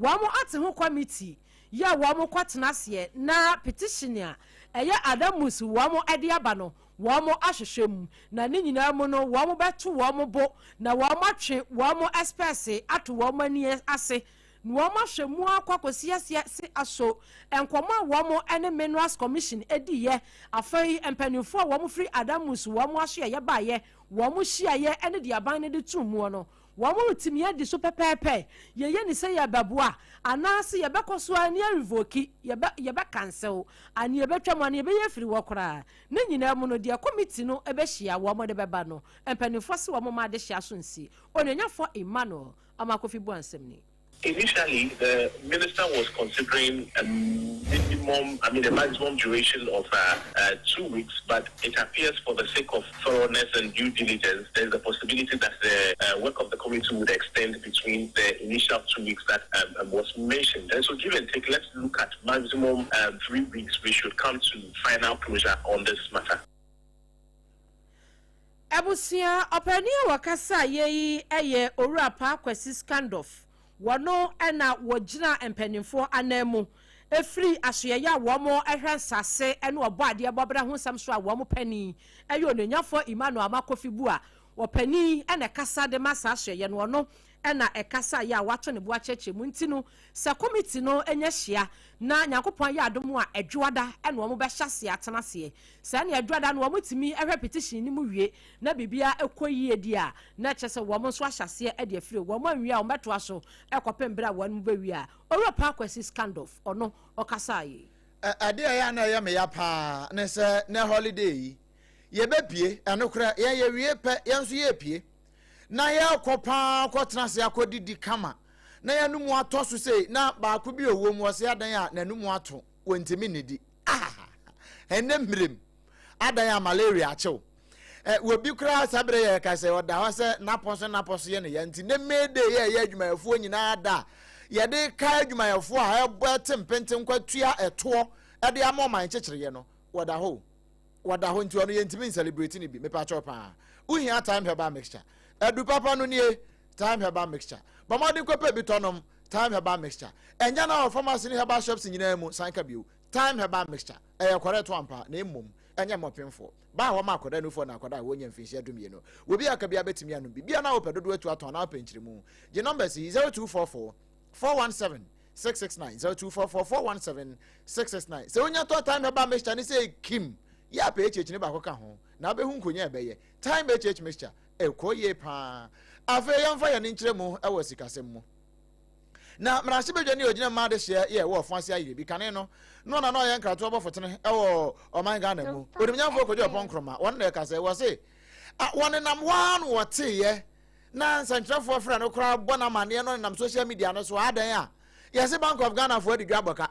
wɔn ate ho committee yɛ a wɔn kɔtena aseɛ na petition a ɛyɛ Adamus wɔn ɛde aba no, wɔn ahwehwɛ mu, na ne nyinaa mu no wɔn bɛto wɔn bo na wɔn atwe wɔn experts ato wɔn ani ase na wɔn ahwɛ mu akɔ akɔsi aseɛ se aso nkɔmɔ a wɔn ne Minerals Commission edi yɛ. Afei mpanimfoɔ a wɔn firi Adamus wɔn aso yɛ yɛbaayɛ wɔn hyiaeɛ ne deɛ aban no de tum mu no, wɔn retumi adi so pɛpɛɛpɛ. Yɛyɛ ne sɛ yɛbɛboa anaasɛ yɛbɛkɔ so a ne yɛrevoke, yɛbɛ cancel ane yɛbɛtwa mu ane yɛbɛyɛ afiri hɔ koraa. Ne nyinaa mu no, deɛ committee no bɛhyia wɔn de bɛba no, mpanimfoɔ se wɔn ma adehyia so nsi. Onuonyamfoɔ Emmanuel Amakofi bu ansɛm ni. Initially, the minister was considering a minimum, I mean, a maximum duration of 2 weeks, but it appears for the sake of thoroughness and due diligence, there's a possibility that the work of the committee would extend between the initial 2 weeks that was mentioned. And so, give and take, let's look at maximum 3 weeks. We should come to final closure on this matter. Abusua, ɔpanin a wɔkasa yɛ yi yɛ Owura Paa Kwasi Scandorf. Wɔno ɛna wɔgyina mpanimfoɔ anan mu efiri asoɛyɛ a wɔn hwɛ nsase ne ɔbɔ adeɛ bɔbrɛ ho nsɛm so a wɔn panin ɛyɛ Onuonyamfoɔ Emmanuel Amakofi Bu a wɔpanin ɛna ɛkasa de ma saa asoɛyɛ no. Ɔno ɛna ɛkasa yɛ a wato ne bo akyerɛkyerɛ mu. Nti no, sɛ committee no anya hyia na Nyankopɔn ayɛ adom a, Ɛdwoada ɛna wɔn bɛhyɛ aseɛ atena aseɛ. Saa ne Ɛdwoada no wɔn tumi ɛhwɛ petition no mu wie na biribiara ɛkɔ yie di a, na ɛkyɛ sɛ wɔn nso ahyɛ aseɛ ɛde afiri wɔn anwie a, wɔn bɛtoa so ɛkɔpem berɛ a wɔn mu bɛwie a. Owura Pa Kwasi Scandorf, ɔno ɔkasa yi. Ɛde ɛyɛ a na ɛyɛ me ya paa ne sɛ nɛ holiday yi yɛbɛpie. Ɛno korɛ, yɛn yɛwie pɛ, yɛn nso yɛpie na yɛrekɔ paa kɔtena ase akɔdidi kama na yɛnum atɔ so sei, na baako bi ɔwɔ mu ɔsɛ adan a n'anum ato, wɔntumi nnidi. Ah, ɛnɛ mmerem adan a malaria akyew ɛ wɔbi koraa. Saa berɛ yɛ ka sɛ ɔda hɔ sɛ napɔ so napɔ so yɛ ne ya. Nti ne May Day yɛ ɛyɛ adwumayɛfoɔ nyinaa da a yɛde ka adwumayɛfoɔ a ɛbɔ ɛte mpenten kwatua ɛtoɔ ɛde ama ɔman kyekyereɛ no, wɔda hɔ, wɔda hɔ. Nti ɔno yɛntumi ncelebrate no bi. Mepakyɛw paa, wohia Time Herbal Mixture. Adu papa no nie, Time Herbal Mixture. Bɔmmɔden kɔpɛ bi tɔnom Time Herbal Mixture. Ɛnya na wɔ pharmacy ne herbal shops nyinaa mu. San ka bio, Time Herbal Mixture ɛyɛ correct ampa, na mmom ɛnyɛ mmɔpemfoɔ baa hɔ ma akɔda nufoɔ na akɔda a wɔnya mfinhyia 12. Obi aka bi abɛtumi anom bi bia na wopɛ dodoɔ atu atɔn na wopɛ nkyerɛmu, gye numbers yi: 0244 417 669, 0244 417 669. Sɛ wonya tɔ Time Herbal Mixture ne sɛ kim yɛ apɛ HH ne baako ka ho na wobɛhu nkonya. Ɛbɛyɛ Time HH Mixture ɛkɔ yie paa. Afei yɛmfa yɛn nkyerɛ mu ɛwɔ sikasɛm mu na mmarahyɛbadwa ne ogyina mmaa adehyeɛ yɛ ɛwɔ ɔfo ase ayɛ bi kane no no na ɔyɛ nkratoɔ bɔfotene ɛwɔ ɔman Ghana mu, Onimnyamfoɔ Kodwo Ɔpɔn Nkroma. Wɔn na ɛka sɛ wɔ se wɔnenam hɔ ara no wɔteeɛ na nsɛntwerɛfoɔ frɛ no koraa bɔ no amanneɛ no nenam social media no so adan a yɛse Bank of Ghana foɔ adi dwa abɔka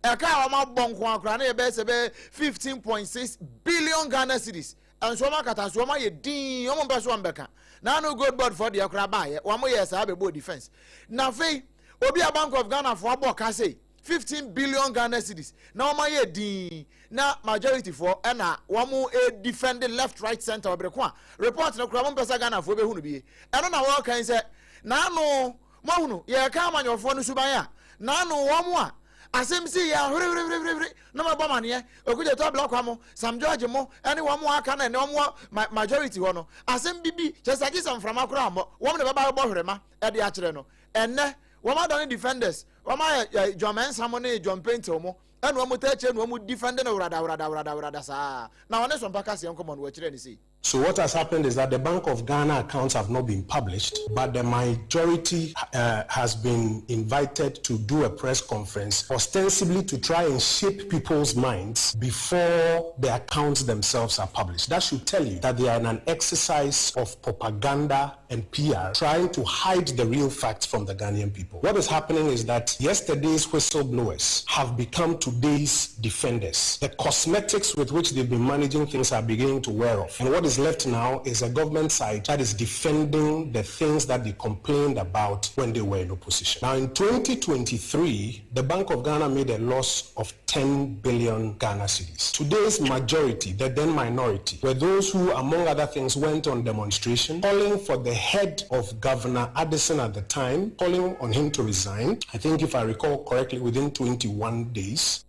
ɛka a wɔn abɔ nko akora no yɛbɛyɛ sɛ bɛyɛ 15.6 billion Ghana cedis. Nso wɔn akata so, wɔn ayɛ din, wɔn mpɛ so wɔn bɛka. Na ano Gold Board foɔ deɛ koraa baayɛ, wɔn yɛ saa bɛbɔ defence. Na afei obi a Bank of Ghana foɔ abɔ ka sei 15 billion Ghana cedis na wɔn ayɛ din na majority foɔ ɛna wɔn defend left, right, center. Ɔbɛrɛ ko a report no koraa wɔn mpɛ sɛ Ghana foɔ bɛhu no bie. Ɛno na wɔrekan sɛ n'ano mohunu yɛka amanyɔfoɔ no suban a n'ano wɔn a asɛm si yɛ ahwerehwerehwerehwere na mabɔ amaneɛ Okudzeto Ablakwa mo, Sam George mo ɛne wɔn a aka no. Ɛne wɔn wɔ majority hɔ no, asɛm bibi kyɛ sɛ agye sɛ mframa koraa mmɔ wɔn na bɛba bɛbɔ hwerema ɛde akyerɛ no. Ɛnɛ wɔn adane defenders, wɔn ayɛ John Mensah mo ne John Paintsil mo, ɛna wɔn ta akyire na wɔn defend no wrada wrada wrada wrada saa. Na wɔne Sɔmpa kaseɛ nkɔmɔ no, wɔakyerɛ ne sei. So what has happened is that the Bank of Ghana accounts have not been published, but the majority has been invited to do a press conference, ostensibly to try and shape people's minds before the accounts themselves are published. That should tell you that they are in an exercise of propaganda and PR, trying to hide the real facts from the Ghanaian people. What is happening is that yesterday's whistleblowers have become today's defenders. The cosmetics with which they've been managing things are beginning to wear off. And what is left now is a government side that is defending the things that they complained about when they were in opposition. Now, in 2023, the Bank of Ghana made a loss of 10 billion Ghana cedis. Today's majority, the then minority, were those who, among other things, went on demonstration, calling for the head of Governor Addison at the time, calling on him to resign. I think, if I recall correctly, within 21 days.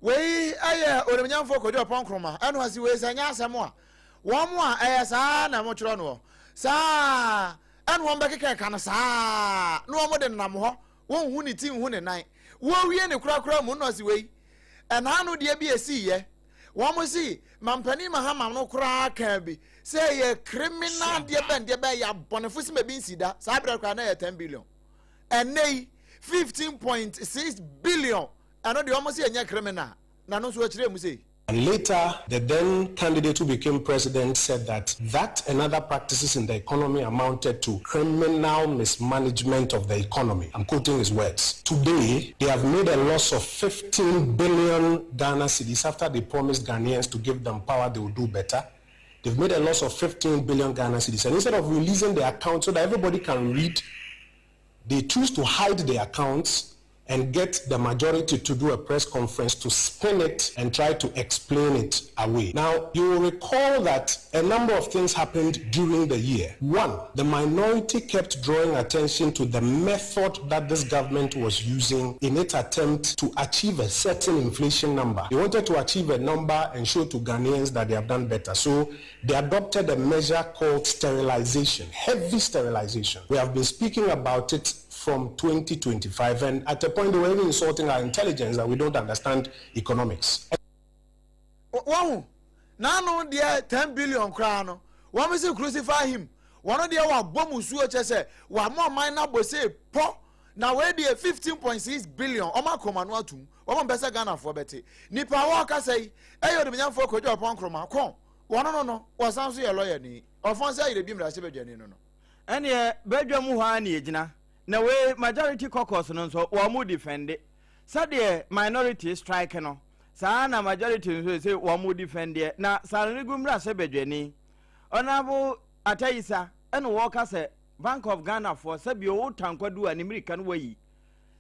Wei ɛyɛ onimnyamfoɔ Kojo Oppong Nkrumah ɛna ɔsi wei sɛ nyɛ asɛm a wɔn a ɛyɛ saa na wɔtwerɛ noɔ saa ɛna wɔn bɛkeka ɛka no saa na wɔn de nam hɔ wɔn hu ne ti nhu ne nan wɔwie ne korakora mu na ɔsi wei ɛna ano deɛ bi esi yɛ wɔn si mampanin Mahama no koraa kan bi sɛ ɛyɛ criminal deɛ bɛn deɛ bɛn yɛ abɔnefo si ma bi nsi da saa abirɛ koraa na yɛ 10 billion, ɛnɛ yi 15.6 billion. Ɛno deɛ wɔn si ɛnyɛ criminal na no nso akyerɛ mu sei. And later, the then candidate who became president said that that and other practices in the economy amounted to criminal mismanagement of the economy. I'm quoting his words. Today, they have made a loss of 15 billion Ghana cedis after they promised Ghanaians to give them power, they will do better. They've made a loss of 15 billion Ghana cedis. And instead of releasing the account so that everybody can read, they choose to hide the accounts and get the majority to do a press conference to spin it and try to explain it away. Now, you will recall that a number of things happened during the year. One, the minority kept drawing attention to the method that this government was using in its attempt to achieve a certain inflation number. They wanted to achieve a number and show to Ghanaians that they have done better. So they adopted a measure called sterilization, heavy sterilization. We have been speaking about it from 2025, and at a point they were even insulting our intelligence, that we don't understand economics. Wɔn n'ano deɛ 10 billion koraa no, wɔn si crucify him. Wɔn deɛ wabɔ musuo kyɛ sɛ wama ɔman n'abɔ se pɔ na wei deɛ 15.6 billion, wɔn akɔma no atum, wɔn mpɛ sɛ Ghanafoɔ bɛte. Nipa a wɔrekasa yi ɛyɛ onimnyamfoɔ Kojo Oppong Nkrumah kɔn wɔn no, wɔsan so yɛ lɔya ni ɔfɔn sɛ ayerɛ bi mmarahyɛ badwani no. Ɛneɛ badwa mu hɔ a ne yɛgyina na wei majority caucus no nso wɔn mu defend sɛdeɛ minority strike no saa na majority nso sɛ wɔn mu defend deɛ na Sagnarigu mmarahyɛ badwani Honourable Atayisa ɛna wɔka sɛ Bank of Ghana foɔ sɛbi owo tankwadu a ne mmirika no wayi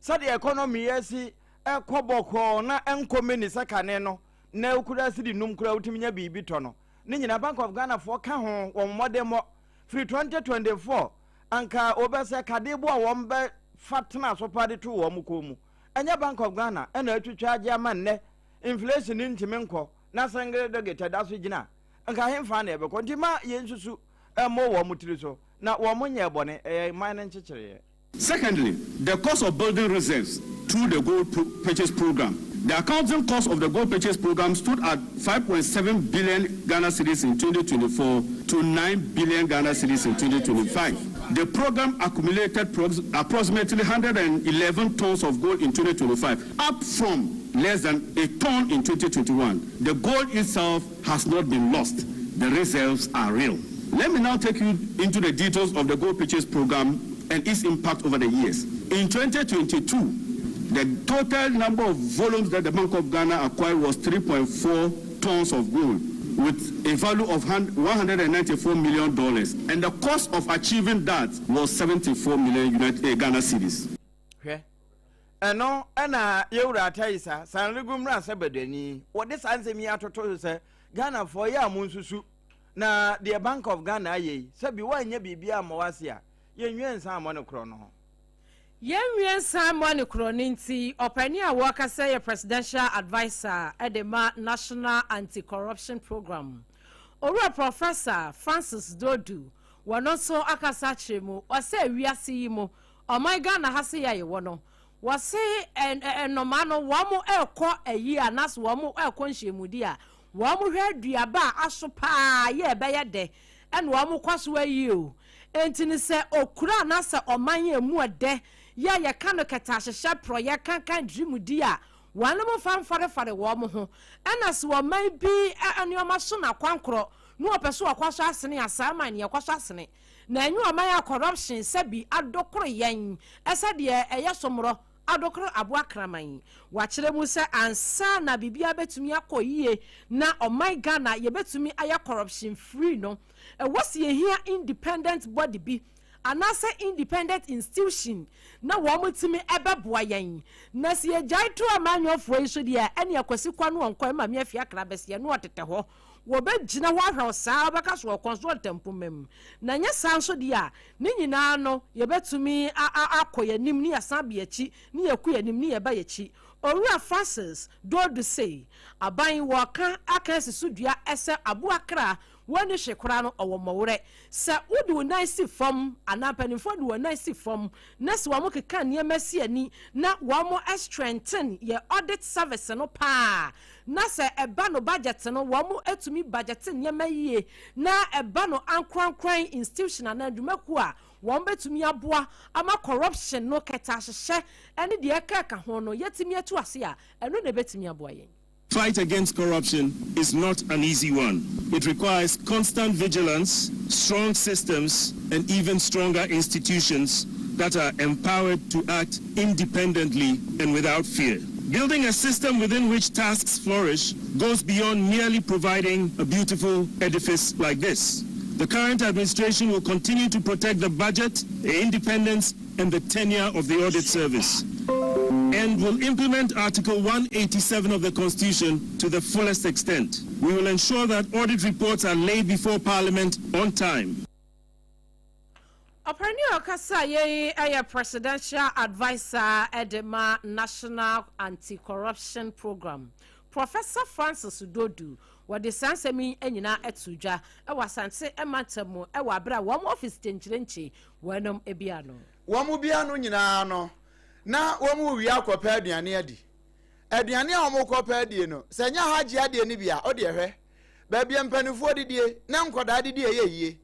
sɛdeɛ economy yɛ si ɛkɔ bɔkɔɔ na ɛnkɔ mini sɛ kane no na okura sidi num kura wotumi nya biribi tɔ no ne nyinaa Bank of Ghana foɔ ka ho wɔn mmɔdemmɔ firi 2024 anka wɔbɛsɛ kade bo a wɔn bɛ fa tena so pa de to wɔn kɔn mu ɛnyɛ Bank of Ghana ɛna atwitwa agye ama nnɛ inflation ntumi nkɔ na single digit da so gyina nka hemfa na ɛbɛkɔ nti ma yɛn nsusu ɛmmɔ wɔn tiri so na wɔn nyɛ bɔne ɛyɛ man no nkyekyereɛ. Secondly, the cost of building reserves through the gold purchase program. The accounting cost of the gold purchase program stood at 5.7 billion Ghana cedis in 2024 to 9 billion Ghana cedis in 2025. The program accumulated approximately 111 tons of gold in 2025, up from less than a ton in 2021. The gold itself has not been lost. The reserves are real. Let me now take you into the details of the gold purchase program and its impact over the years. In 2022, the total number of volumes that the Bank of Ghana acquired was 3.4 tons of gold with a value of $194 million. And the cost of achieving that was 74 million Ghana cedis. Hwɛ, ɛno ɛna yɛwura Atayisa Sagnarigu mmra sɛ badwani wɔde saa nsɛm yi atoto so sɛ Ghanafoɔ yɛ a mo nsusu na deɛ Bank of Ghana ayɛ yi sɛbi woanyɛ biribi amma wase a yɛnwie nsa ammɔ ne korɔ no ho. Yɛnwie nsa mmɔ ne korɔ no nti ɔpanin a wɔkasa yɛ presidential adviser ɛde ma National Anti-Corruption Program, Owura Professor Francis Dodoo, wɔno nso akasa akyerɛ mu. Ɔsɛ wiase yi mu ɔman Ghana ha se yɛ a yɛwɔ no, wɔse nnɔmaa no wɔn ɛrekɔ ayi anaasɛ wɔn ɛrekɔ nhyiamudi a. Wɔn hwɛ aduaba a aso paa yɛ ɛbɛyɛ dɛ ɛna wɔn kɔ so ayi o. Enti no sɛ okura anaasɛ ɔman yɛ emu ɛdɛ yɛ a yɛka no kɛtɛ ahyehyɛ porɔyɛ kankan dwirimudi a wɔnom mfa mfarefare wɔn ho. Ɛna sɛ ɔman bi nneɛma so na kwankorɔ na wɔpɛ so wɔkɔ so asene a, saa man no yɛkɔ so asene. Na ɛnyɛ ɔman a corruption sɛbi adokoro yɛn sɛdeɛ ɛyɛ somorɔ adokoro aboa kraman. Wakyerɛ mu sɛ ansa na biribiara bɛtumi akɔ yie na ɔman Ghana yɛbɛtumi ayɛ corruption free no, ɛwɔ sɛ yɛhia independent body bi anaasɛ independent institution na wɔn tumi ɛbɛboa yɛn. Na sɛ yɛgyae to amanyɔfoɔ yi so deɛ, ɛne Akwasi Kwa no ɔnkɔ ɛma me afie akra bɛseɛ no ɔtetɛ hɔ. Wɔbɛgyina hɔ ahwɛ wo saa, wobɛka so ɔkɔn so ɔntampoma mu. Na ɛnyɛ saa nso deɛ a, ne nyinaa no yɛbɛtumi akɔ yɛn anim ne yɛasan aba yɛn akyi, ne yɛkɔ yɛn anim ne yɛba yɛn akyi. Owura Francis Dodu sei, aban wɔka aka asi so dua sɛ aboa kra wɔnni hwe koraa no ɔwɔ mmɔwerɛ. Sɛ wode wo nan si fam anaa mpanimfoɔ de wɔn nan si fam na sɛ wɔn keka nneɛma si ani na wɔn strengthen yɛ audit service no paa na sɛ ɛba no budget no wɔn tumi budget nneɛma yie na ɛba no ankorankoran institution anaa dwumakuo a wɔn bɛtumi aboa ama corruption no kɛtɛ ahyehyɛ ne deɛ ɛka ɛka ho no yɛtumi atu ase a, ɛno na ɛbɛtumi aboa yɛn. Fight against corruption is not an easy one. It requires constant vigilance, strong systems, and even stronger institutions that are empowered to act independently and without fear. Building a system within which tasks flourish goes beyond merely providing a beautiful edifice like this. The current administration will continue to protect the budget, the independence, and the tenure of the audit service, and will implement Article 187 of the Constitution to the fullest extent. We will ensure that audit reports are laid before Parliament on time. Ɔpanin a ɔkasa yei yɛ Presidential Adviser de ma National Anti-Corruption Programme, Professor Francis Dodu. Wɔde saa nsɛm yi nyinaa ato dwa wɔ Asante mantam mu wɔ abere a wɔn office kyenkyerenkye wɔnom bi ano. Wɔn mu bi ano nyinaa no, na wɔn rewia akɔpɛ aduane adi. Aduane a wɔrekɔpɛ adie no, sɛ ɛnyɛ hajj adeɛ no bi a, wodeɛ hwɛ. Baabi a mpanimfoɔ didie na nkwadaa didie yɛ yie.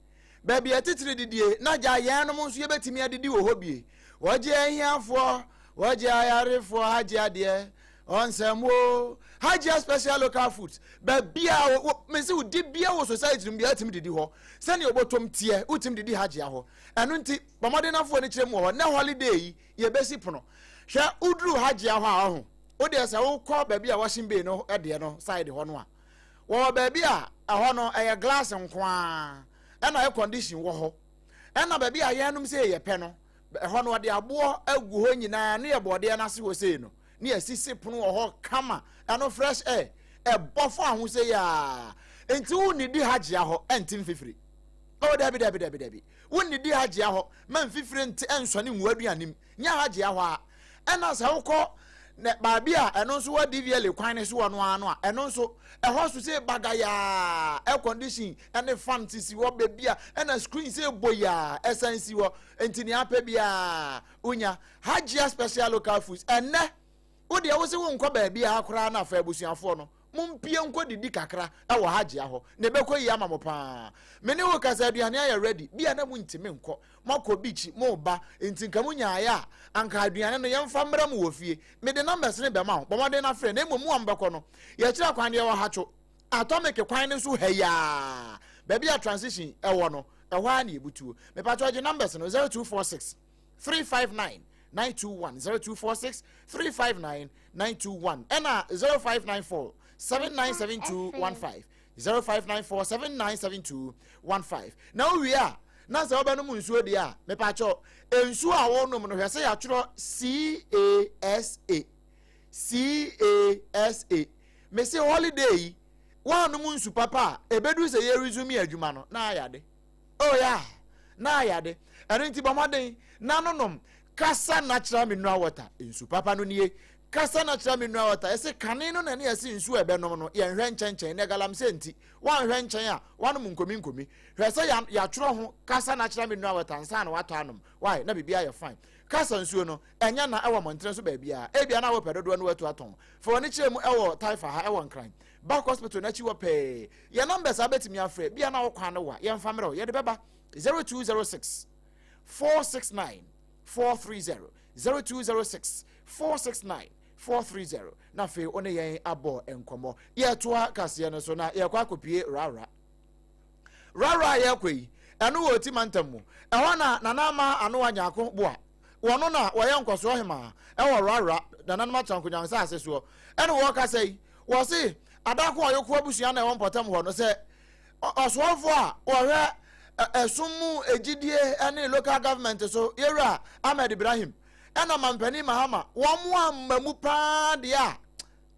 Baabi a atitire didie na gya yɛnom nso yɛbɛtumi adidi wɔ hɔ bie. Wɔgye ahiafoɔ, wɔgye ayarefoɔ hajj adeɛ, ɔnsɛm o. Hajia special local foods, baabi a mesi wo di bia wɔ society no mu bia wotumi didi hɔ. Sɛnea obotom teɛ, wotumi didi hajia hɔ. Ɛno nti, bɔ mmɔden na foɔ no kyerɛ mu wɔ hɔ. Nɛ holiday yi, yɛbɛsi pono. Hwɛ, woduru hajia hɔ a, ɔho, wodeɛ sɛ wokɔ baabi a washing bay no deɛ no side hɔ no a, wɔwɔ baabi a ɛhɔ no ɛyɛ glass nko ara, ɛna air condition wɔ hɔ. Ɛna baabi a yɛnom sɛ yɛpɛ no, ɛhɔ no wɔde aboɔ agu hɔ nyinaa, ne yɛ bɔɔdeɛ no ase hɔ sei no, ne yɛasisi pono wɔ hɔ kama, ɛno fresh air ɛbɔ fa ho sei a, nti wonnidi hajia hɔ ɛnte mfifiri. Oh, dabi dabi dabi dabi, wonnidi hajia hɔ ma mfifiri nte ɛnsɔne ngu aduanem, nyɛ hajia hɔ a. Ɛna sɛ wokɔ na baabi a ɛno nso wɔ DVLA kwan no so wɔ no ara no a, ɛno nso ɛhɔ so sɛ bagayaa, air condition ɛne fan sisi hɔ baabi a, ɛna screen sɛ boyaa ɛsan si hɔ, nti nea apɛ biara wonya. Hajia special local foods, ɛnɛ wo deɛ wo se wo nkɔ baabi a koraa na afa abusuafoɔ no, mompie nkɔ didi kakra ɛwɔ Hajia hɔ, na ɛbɛkɔ yie ama mo paa. Me ne wo kasa aduane ayɛ ready, bi a na montimi nkɔ, moakɔ beach, moba, nti nka mo nyaeɛ a, anka aduane no yɛmfa mmra mo wɔ fie. Mede numbers no bɛma wo, bɔ mmɔden na frɛ, na mmom mo a mobɛkɔ no, yɛkyerɛ kwan deɛ wɔ Hatcho, Atomic kwan no so ha yi ara, baabi a transition ɛwɔ no, ɛhɔ ara na yɛbutuo. Mepakyɛw gye numbers no, 0246 359 921, 0246 359 921, ɛna 0594 797215, 0594 797215. Na wowie a, na sɛ wobɛnom nsuo deɛ a, mepakyɛw, nsuo a wonom no, hwɛ sɛ yɛatwerɛ CASA, CASA. Mese holiday yi, woanom nsu papa a, ɛbɛduru sɛ yɛ resume adwuma no, na ayɛ ade. Oh yeah, na ayɛ ade. Ɛno nti bɔ mmɔden na nonom Kasa natural mineral water. Nsu papa no nie. Kasa natural mineral water. Ɛse kane no na ne yɛse nsu a ɛbɛnom no, yɛnhwɛ nkyɛnkyɛn. Na galamsey nti, woanhwɛ nkyɛn a, woanom nkomi nkomi. Hwɛ sɛ yɛatwerɛ ho Kasa natural mineral water ansa na woatɔ anom. Why? Na biribi ayɛ fine. Kasa nsuo no, ɛnyɛ na ɛwɔ mmɔntene so baabiara. Ebia na wopɛ dodoɔ no woatu atɔn. Fa w'ani kyerɛ mu ɛwɔ Taifa ha, ɛwɔ Nkran. Back Hospital no akyi hɔ pɛɛ. Yɛn numbers a wobɛtumi afrɛ, bia na wo kwan no wa, yɛmfa mmerɛ wo, yɛde bɛba 0206 469 430, 0206 469 430, na afei wo ne yɛn abɔ nkɔmmɔ. Yɛtoa kaseɛ no so na yɛkɔ akɔpie Rara. Rara a yɛrekɔ yi, ɛno wɔ Oti mantam mu. Ɛhɔ na Nana Ama Anoa Nyarko Boa, wɔno na wɔyɛ nkɔsoɔ hemaa ɛwɔ Rara, Nananom Atrankonyan nsase soɔ. Ɛne wɔrekasa yi, wɔse Adako Ɔyoko abusua na ɛwɔ mpɔtam hɔ no sɛ ɔsoafoɔ a wɔhwɛ ɛsom mu gyidie ne local government so, Yɛwura Ahmed Ibrahim, ɛna Mampanin Mahama, wɔn amma mu paa deɛ a,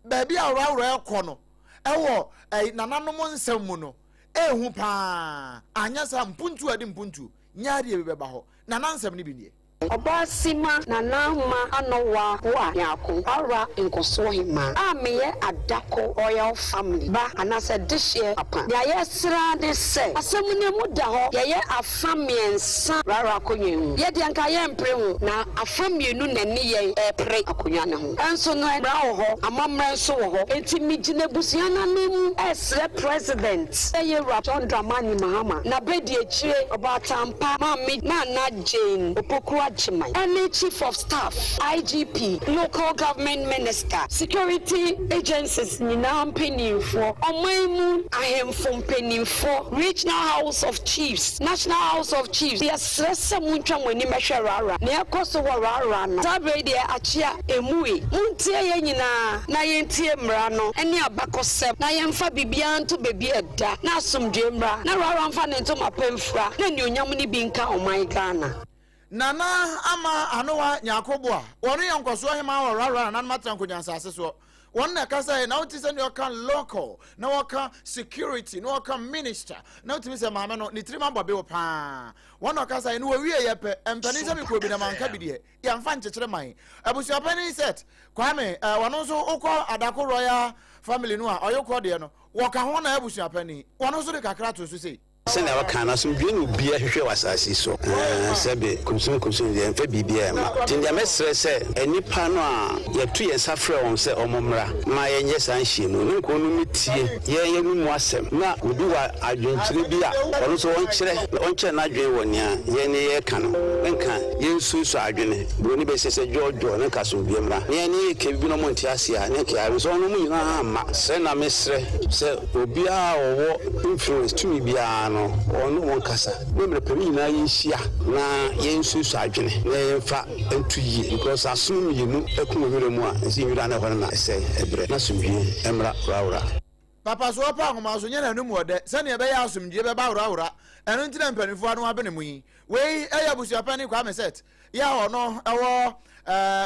baabi a worɔworɔ ɛkɔ no ɛwɔ ɛyi nananom nsɛm mu no ehu paa anyɛ saa mpuntuo a ɛde mpuntuo nyɛ adeɛ bi bɛba hɔ nana nsɛm no bi nie. Ɔbaa Sima Nana Ama Anɔwa Boa Nyarko Ara Nkɔsoɔ Hemaa a meyɛ Adako Royal Family ba anaasɛ dehyeɛ papa. Nea yɛsrɛ ara ne sɛ asɛm no emu da hɔ, yɛyɛ afa mmiɛnsa rara akonnwa yi ho. Yɛ deɛ nka yɛmpere ho na afa mmienu na ɛne yɛn repere akonnwa no ho. Nso no mmara wɔ hɔ, amammerɛ nso wɔ hɔ. Enti megyina abusua no ananmu resrɛ President Yɛwura John Dramani Mahama, n'abadiakyire Ɔbaatanpa Maame Nana Jane Opoku Agyemang, ɛne Chief of Staff, IGP, Local Government Minister, Security Agencies nyinaa mpanimfoɔ, ɔman mu ahemfo mpanimfoɔ, Regional House of Chiefs, National House of Chiefs, Yɛsrɛ sɛ montwa mo ani mmɛhwɛ Rara. Nea ɛkɔ so wɔ Rara no, saa berɛ yi deɛ akyea, ɛmmui. Montie yɛn nyinaa na yɛntie mmara no ne abakɔsɛm, na yɛmfa biribiara nto baabi a ɛda, na asomdwoeɛ mmra, na Rara mfa ne ntoma pa mfira, na anuonyam no bi nka ɔman Ghana. Nana Ama Anowa Nyarko Boa, wɔn yɛ nkɔsoɔ hemaa wɔ Rara Nananom Atenankonnwa nsase soɔ. Wɔn na ɛkasaeɛ, na wote sɛdeɛ ɔka local, na wɔka security, na wɔka minister, na wotumi sɛ maame no ne tirim abɔ bew paa. Wɔn na ɔkasaeɛ no wɔwie yɛ pɛ, mpanin sɛ mekɔɔ bi na manka bi deɛ, yɛmfa nkyekyere man. Abusuapanin Seth Kwame, eh, wɔn nso wokɔ Adako Royal Family no a ɔyokɔ deɛ no, wɔka ho na abusuapanin, wɔn nso de kakra to so sei. Sɛnea wɔka no, asomdwoe na obiara hwehwɛ wɔ asase yi so. Sɛbe, kunsunkunsun deɛ, ɛmfa biribiara mma. Enti nea mɛsrɛ sɛ nnipa no a yɛto yɛn nsa frɛ wɔn sɛ wɔmmra ma yɛnyɛ saa nhyiam no, ne nka wɔn mmɛtie yɛn yɛn mu asɛm, na obi wɔ adwenkyerɛ bi a, ɔno nso ɔnkyerɛ, ɔnkyerɛ n'adwene wɔ nea yɛn yɛreka no, ne nka yɛnsuasua adwene. Buroni bɛse sɛ dwoodwoo, ne nka asomdwoe mmra. Na yɛn yɛreka biribi na wɔnte aseɛ a, ne nka yɛayɛ nso wɔn nyinaa mma. Srɛ na mesrɛ sɛ obiara a ɔwɔ influence, tumi biara no, ɔne wɔn nkasa na mmerɛ pɛ no nyinaa yɛnhyia na yɛnsuasua adwene na yɛmfa nto yie because asono mmienu ko wɔ nwura mu a, ɛsɛ nwura no ɛhɔ no na ɛsɛe ɛbrɛ na asomdwie mmra worawora. Papa so ɔpɛ ahoma so nyɛ n'anom ɔdɛ sɛnea ɛbɛyɛ a asomdwie bɛba worawora. Ɛno nti na mpanimfoɔ ano abene mu yi. Wei yɛ abusuapanin Kwame Seth yɛ a ɔno wɔ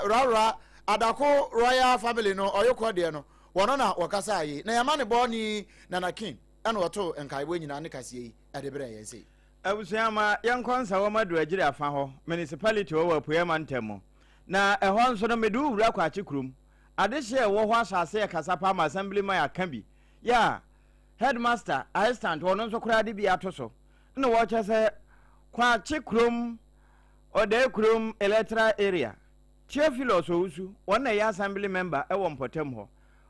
Worawora Adako Royal Family no ɔyokɔ deɛ no wɔno na wɔkasaa yi. Na yɛma ne bɔ ni Nana King ɛna ɔtoo nkaebɔ nyinaa ne kaseɛ yi de brɛɛ yɛn sei. Abusua ma yɛnkɔ Nsawam Aduagyiri afa hɔ, Municipality wɔ Apueɛ Mantam mu. Na ɛhɔ nso no mede wo wura Kwakye kurom. Adehyeɛ a ɛwɔ hɔ ahyɛ aseɛ rekasa paa ma Assemblyman aka bi. Yɛ a Headmaster, Assistant, ɔno nso koraa de bi ato so. Ɛna wɔkyerɛ sɛ Kwakye kurom, Ɔdae kurom Electoral Area, Theophilus Owusu, wɔn na ɛyɛ Assembly member wɔ mpɔtam hɔ.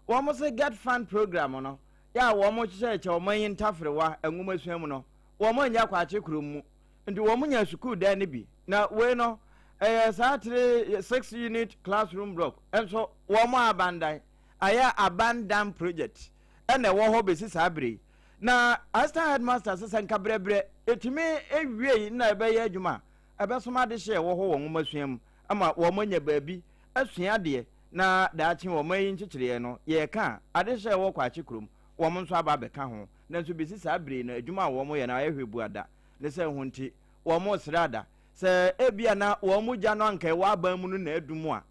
Wɔn se Get Fund Program no, yɛ a wɔn hyehyɛ kyɛ ɔman yi ntaferewa nwomasua mu no, wɔn annya Kwakye kurom mu. Nti wɔn nya sukuu dan no bi. Na wei no, ɛyɛ saa 3, 6 unit classroom block nso wɔn abandan, ayɛ abandan project ɛna ɛwɔ hɔ bɛsi saa bere yi. Na assistant headmaster sɛ sɛ nka brɛbrɛ ɛtumi ɛwiei na ɛbɛyɛ adwuma a, ɛbɛsom adehye a ɛwɔ hɔ wɔ nwomasua mu ama wɔn anya baabi asua adeɛ na daakye wɔn ayi nkyekyereɛ no yɛreka a, adehye a ɛwɔ Kwakye kurom wɔn nso aba abɛka ho. Nanso bɛsi saa bere yi no adwuma a wɔn yɛ no ayɛ hwɛ bu ada ne sɛ ho nti wɔresrɛ ada sɛ ebia na wɔn gya no anka ɛwɔ aban mu no na adum a,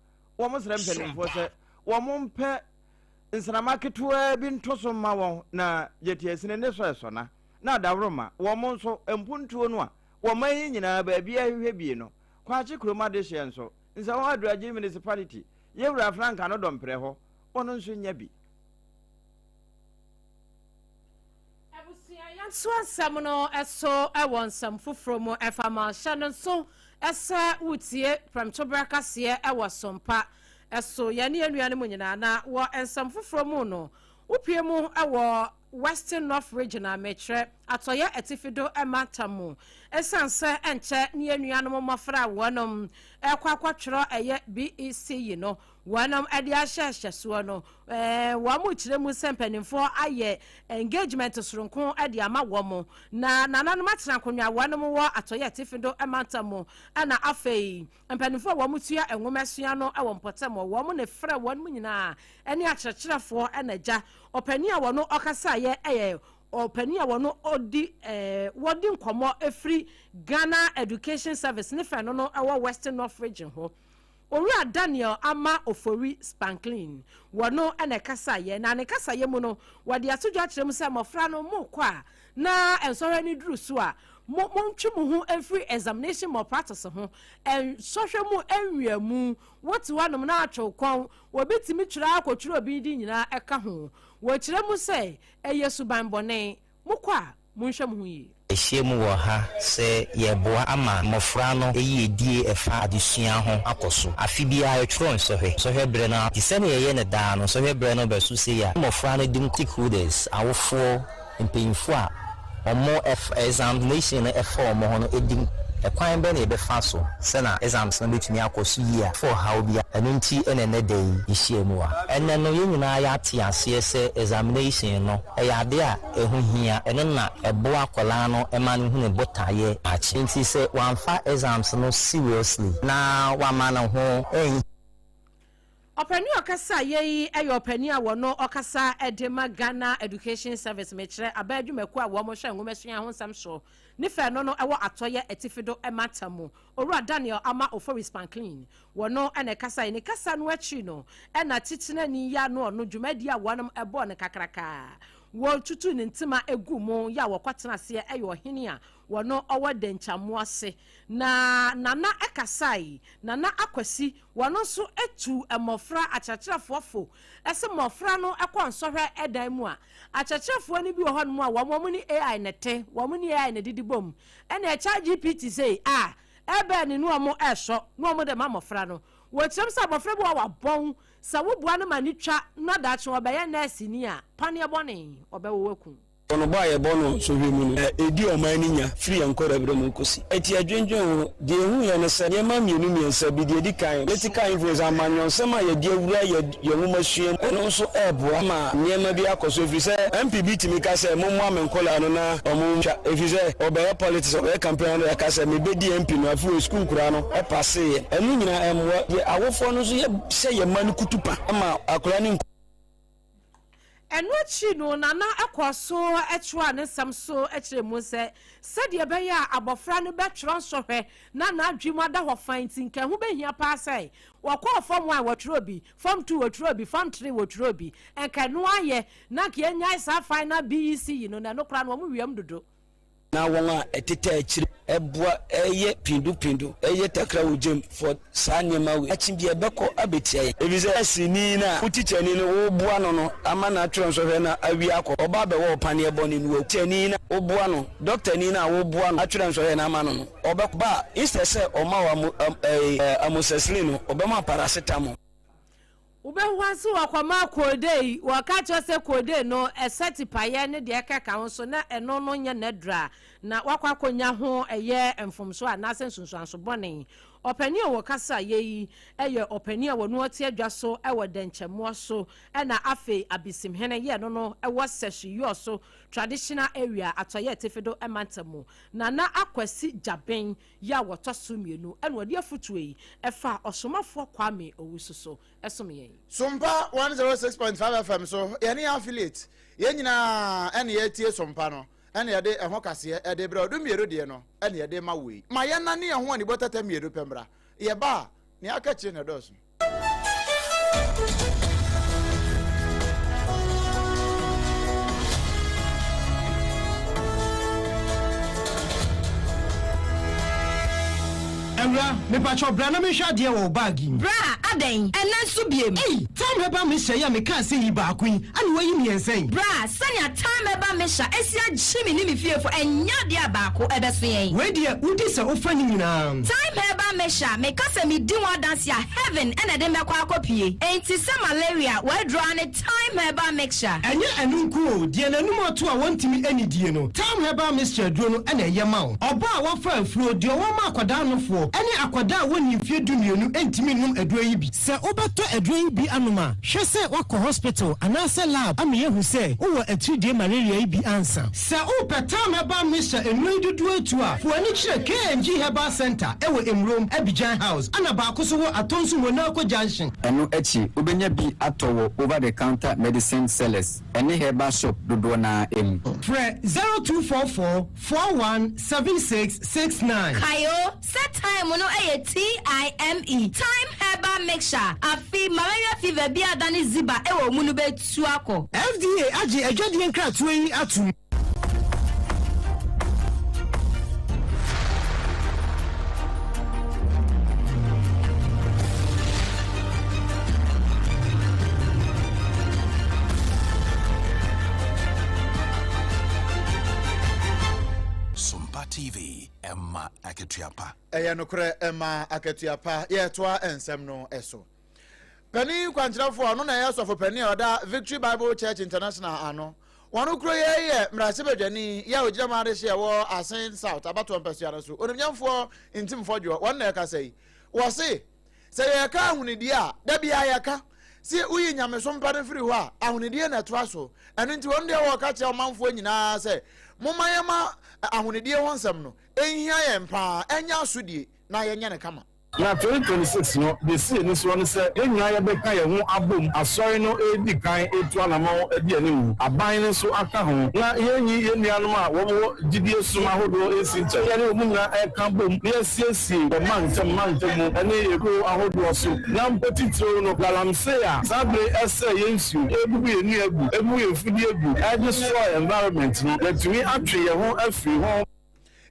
wɔsrɛ mpanimfoɔ sɛ wɔmpɛ nsramma ketewaa bi nto so mma wɔn na gyetiasini ne sɔ ɛsɔna na adaworoma wɔn nso mpuntuo no a wɔman yi nyinaa baabi ahwehwɛ bie no. Kwakye kurom adehyeɛ nso, Nsawam Aduagye Municipality, Yɛwura Frank Ano Dɔmprɛ hɔ, wɔn nso nya bi. Abusua, yɛntoa nsɛm no so wɔ nsɛm foforɔ mu. Ɛfa ma hyɛ no nso sɛ woretie prɛmtoberɛ kaseɛ wɔ Sompa so. Yɛne yɛn nuanom nyinaa. Na wɔ nsɛm foforɔ mu no, Wopue mu wɔ Western North Region a mekyerɛ Atɔeɛ Atifi do mantam mu. Esiane sɛ ɛnkyɛ ne yɛn nuanom mmɔfra a wɔnom rekɔ akɔtwerɛ ɛyɛ BEC yi no wɔnom de ahyɛ hyɛsoɔ no, wɔn kyerɛ mu sɛ mpanimfoɔ ayɛ engagement soronko de ama wɔn na nananom atena akonnwa a wɔnom wɔ Atɔeɛ Atifi do mantam mu ɛna afei mpanimfoɔ a wɔn tua nwoma sua no wɔ mpɔtam hɔ wɔn na frɛ wɔn nyinaa ne akyerɛkyerɛfoɔ ɛna agya ɔpanin a wɔn ɔkasaeɛ yɛ ɔpanin a wɔn ɔdi wɔdi nkɔmɔ ɛfiri Ghana Education Service ne fɛ no no ɛwɔ Western North Region hɔ. Owura Daniel Ama Ofori Spanklin, wɔno na ɛkasaeɛ, na ne kasaeɛ mu no, wɔde ato dwa kyerɛ mu sɛ mmɔfra no mokɔ a na nsɔhwɛ no duru so a, mo montwe mo ho mfiri examination malpractice ho, nsɔhwɛ mu nwiamu, wote hɔnom na atwe wo kɔn, obi tumi twerɛ ara kɔtwerɛ obi din nyinaa ɛka ho. Wɔkyerɛ mu sɛ ɛyɛ suban bɔne, mokɔ a monhwɛ mo ho yie. Yɛahyia mu wɔ ha sɛ yɛreboa ama mmɔfra no yiedie ɛfa adesua ho akɔ so. Afe biara yɛtwerɛ nsɔhwɛ. Nsɔhwɛ berɛ no te sɛdeɛ yɛyɛ no daa no, nsɔhwɛ berɛ no bɛso sei a, mmɔfra no di stakeholders, awofoɔ, mpanyinfoɔ a wɔn examination no ɛfa wɔn ho no di Ɛkwan bɛn na yɛbɛfa so sɛ na exams no bɛtumi akɔ so yie a ɛmfa ɔhaw biara? Ɛno nti na ɛnnɛ da yi yɛhyia mu ha. Ɛnnɛ no yɛn nyinaa yɛate aseɛ sɛ examination no ɛyɛ adeɛ a ɛho hia. Ɛno na ɛboa akwadaa no ma no hu ne botaeɛ daakye. Nti sɛ wamfa exams no seriously na wamma ne ho anhi. Ɔpanin a ɔkasa yɛ yi yɛ ɔpanin a wɔno ɔkasa de ma Ghana Education Service, mekyerɛ aban adwumakuo a wɔn hwɛ nwomasua ho nsɛm so, ne fɛ no no wɔ Atɔeɛ Atifi do mantam mu, Owura Daniel Ama Ofori Spanklin. Wɔno na ɛkasaeɛ. Ne kasa no akyiri no na titenani yi ano ɔno dwumadie a wɔnom bɔɔ no kakraka wɔtutuu ne ntoma guu mu yɛ a wɔkɔtena aseɛ yɛ ɔhene a wɔno ɔwɔ Dɛnkyɛmmo ase na Nana kasae. Nana Akwasi wɔno nso tuu mmɔfra akyerɛkyerɛfoɔ fo sɛ mmɔfra no kɔ nsɔhwɛ dan mu a akyerɛkyerɛfoɔ no bi wɔ hɔnom a wɔn wɔn ne AI na ɛte, wɔn ne AI na ɛdidi bom ɛna ChatGPT sei a ɛbɛn ne ne wɔn ɛresɔ na wɔn de ma mmɔfra no. Wɔkyerɛm sɛ abɔfra bi wɔ hɔ a wabɔn, sɛ woboa no ma no twa na daakye ɔbɛyɛ nɛɛseni a, paneɛ bɔne ɔbɛwɔ waku. Bɔnobɔ a yɛbɔ no sɔhwɛ mu no, ɛdi ɔman no nya firi yɛn nkɔdaberɛ mu kɔsi. Enti yɛdwendwen ho. Deɛ yɛhuiɛ ne sɛ, nneɛma mmienu mmiɛnsa bi. Deɛ ɛdi kan, political influence, amanyɔnsɛm a yɛde awura yɛn nwomasua mu, ɛno nso reboa ma nneɛma bi akɔ so ɛfiri sɛ MP bi tumi ka sɛ mommoa me nkwadaa no na wɔntwa ɛfiri sɛ ɔbɛyɛ politics, ɔbɛyɛ campaign na yɛaka sɛ mebɛdi MP no, afei wɔ sukuu nkwadaa no paseeɛ. Ɛno nyinaa ɛmmoa. Deɛ awofoɔ no nso yɛ hyɛ yɛn mma no kutupa ma akwadaa no nku. Ɛno akyi no, Nana kɔɔ so toaa ne nsɛm so kyerɛɛ mu sɛ, sɛdeɛ ɛbɛyɛ a abɔfra no bɛtwerɛ nsɔhwɛ na n'adwene mu ada hɔ fann nti, nka ɛho bɛhia paa sɛ wɔkɔɔ Form One wɔtwerɛ bi, Form Two wɔtwerɛ bi, Form Three wɔtwerɛ bi. Nka ɛno ayɛ na nka yɛnnyae saa final BEC yi no, na ɛno koraa no wɔweam dodo. Na wɔn a ɛtetɛ akyire boa yɛ pindu pindu yɛ takra wɔ gyam for saa nneɛma wei akye bi ɛbɛkɔ abɛtia yɛn. Efisɛ nɛɛseni no a wo tikyani no woboa no no ama no atwerɛ nsɔhwɛ no awie akɔ, ɔba abɛwɔ wo paneɛ bɔne no wawu. Tikyani no a woboa no, dɔktani no a woboa no atwerɛ nsɔhwɛ no ama no no, ɔbɛba a instead sɛ ɔma wo amo ɛɛ amoxicillin no, ɔbɛma wo paracetamol. Wobɛhu ara sɛ wɔkɔma koodei, wɔka kyerɛ sɛ koodei no ɛsɛ tipaeɛ ne deɛ ɛkeka ho so na ɛno no nyɛ n'aduru a na wakɔ akɔnya ho ɛyɛ mfomsoɔ anaasɛ nsunsuanso bɔne. Ɔpanin a wɔkasa yɛ yi yɛ ɔpanin a wɔno ɔte adwa so wɔ Dɛnkyɛmmoa so ɛna afei Abisimhene yɛ no no wɔ Sɛhwi Yɔɔso Traditional Area Atɔeɛ Atifi-do Mantam mu. Nana Akwasi Gyaben yi a wɔtɔ so mmienu na ɔde afotuo yi faa Ɔsomafoɔ Kwame Owusu so som yɛn. Sompa 106.5 FM so, yɛne affiliate, yɛn nyinaa ɛna yɛretie Sompa no, ɛna yɛde ɛho kaseɛ ɛde brɛ wo, du mmienu deɛ no ɛna yɛde ma wo yi. Ma yɛnnane yɛn ho anibɔ tɛtɛ mmienu pɛ mmra, yɛba a, nea aka akyire na ɛdɔɔso. Ewura, mepakyɛw bra na menhwɛ adeɛ wɔ wo bag yi mu. Bra, adɛn? Ɛnnɛ nso biem? Ei! Thyme Herbal Mixture yi a mekaa sɛ yi baako yi, ana woayi mmiɛnsa yi? Bra, sɛnea Thyme Herbal Mixture asi agye me ne me fiefo, ɛnyɛ adeɛ a baako ɛbɛso yɛn. Wei deɛ, wodi sɛ wofa ne nyinaa. Thyme Herbal Mixture, meka sɛ medi ho adanse a, heaven na ɛde me bɛkɔ akɔpue. Enti sɛ malaria, w'aduro ara ne Thyme Herbal Mixture. Ɛnyɛ ɛno nko o, deɛ n'anum ato a wɔntumi nnidie no, Thyme Herbal Mixture aduro no na ɛyɛ ma wo. Ɔbaa a wafa afuro, deɛ ɔwɔ ma akwadaa nofoɔ, ne akwadaa a wɔnnii mfeɛ dumienu ntumi nnom aduro yi bi. Sɛ wobɛtɔ aduro yi bi anom a, hwɛ sɛ woakɔ hospital anaasɛ lab ama yɛahu sɛ wowɔ atiridie malaria yi bi ansa. Sɛ wopɛ Thyme Herbal Mixture nnuro yi dodoɔ atu a, fa w'ani kyerɛ KNG Herbal Centre wɔ Emurom, Abidjan House, ɛna baako nso wɔ Atonsu Monaco Junction. Ɛno akyi, wobɛnya bi atɔ wɔ over-the-counter medicine sellers ne herbal shop dodoɔ no ara mu. Frɛ 0244 41 76 69. Kae o, sɛ thyme no yɛ TIME, Thyme Herbal Mixture, afe malaria fever bi a adane ziba wɔ wo mu no bɛtu akɔ. FDA agye adwadie nkratoɔ yi atom. Sompa TV, ɛma akatua pa. Ɛyɛ nokorɛ ɛma akatua pa. Yɛretoa nsɛm no so. Panin kwankyerɛfoɔ a ɔno na ɛyɛ sɔfo panin a ɔda Victory Bible Church International ano. Wɔn kuro yɛ yɛ mmarahyɛbadwani yɛ a ɔgyina mu adehye ɛwɔ Asen South abatoɔ mpasua no so. Onimnyamfoɔ Ntim Fɔdwoɔ, wɔn na ɛkasa yi. Wɔse, sɛ yɛreka ahonidie a, da biara yɛka se woyi nyamesom pa no firi hɔ a, ahonidie na ɛtoa so. Ɛno nti wɔn deɛ wɔreka kyerɛ ɔmanfoɔ nyinaa sɛ, momma yɛma ahonidie ho nsɛm no ɛnhia yɛn paa, ɛnyɛ asodie na yɛnyɛ no kama. Na 2026 no, deɛ ɛsi yɛn ani soɔ ne sɛ yɛn nyinaa yɛbɛka yɛn ho abom, Asɔre no redi kan retu anamɔn adi anim, aban no nso aka ho, na yɛrenyi yɛn nuanom a wɔwɔ gyidie som ahodoɔ nsi nkyɛn, yɛne wɔn nyinaa reka abom na yɛasiesie yɛn mantam mantam mu ne yɛn kuro ahodoɔ so, na mpo titiriw no galamsey a saa bere yi ɛresɛe yɛn nsuo, ɛrebubu yɛn nnua gu, ɛrebubu yɛn mfudeɛ gu, ɛredestroy environment no, yɛatumi atwe yɛn ho afiri ho.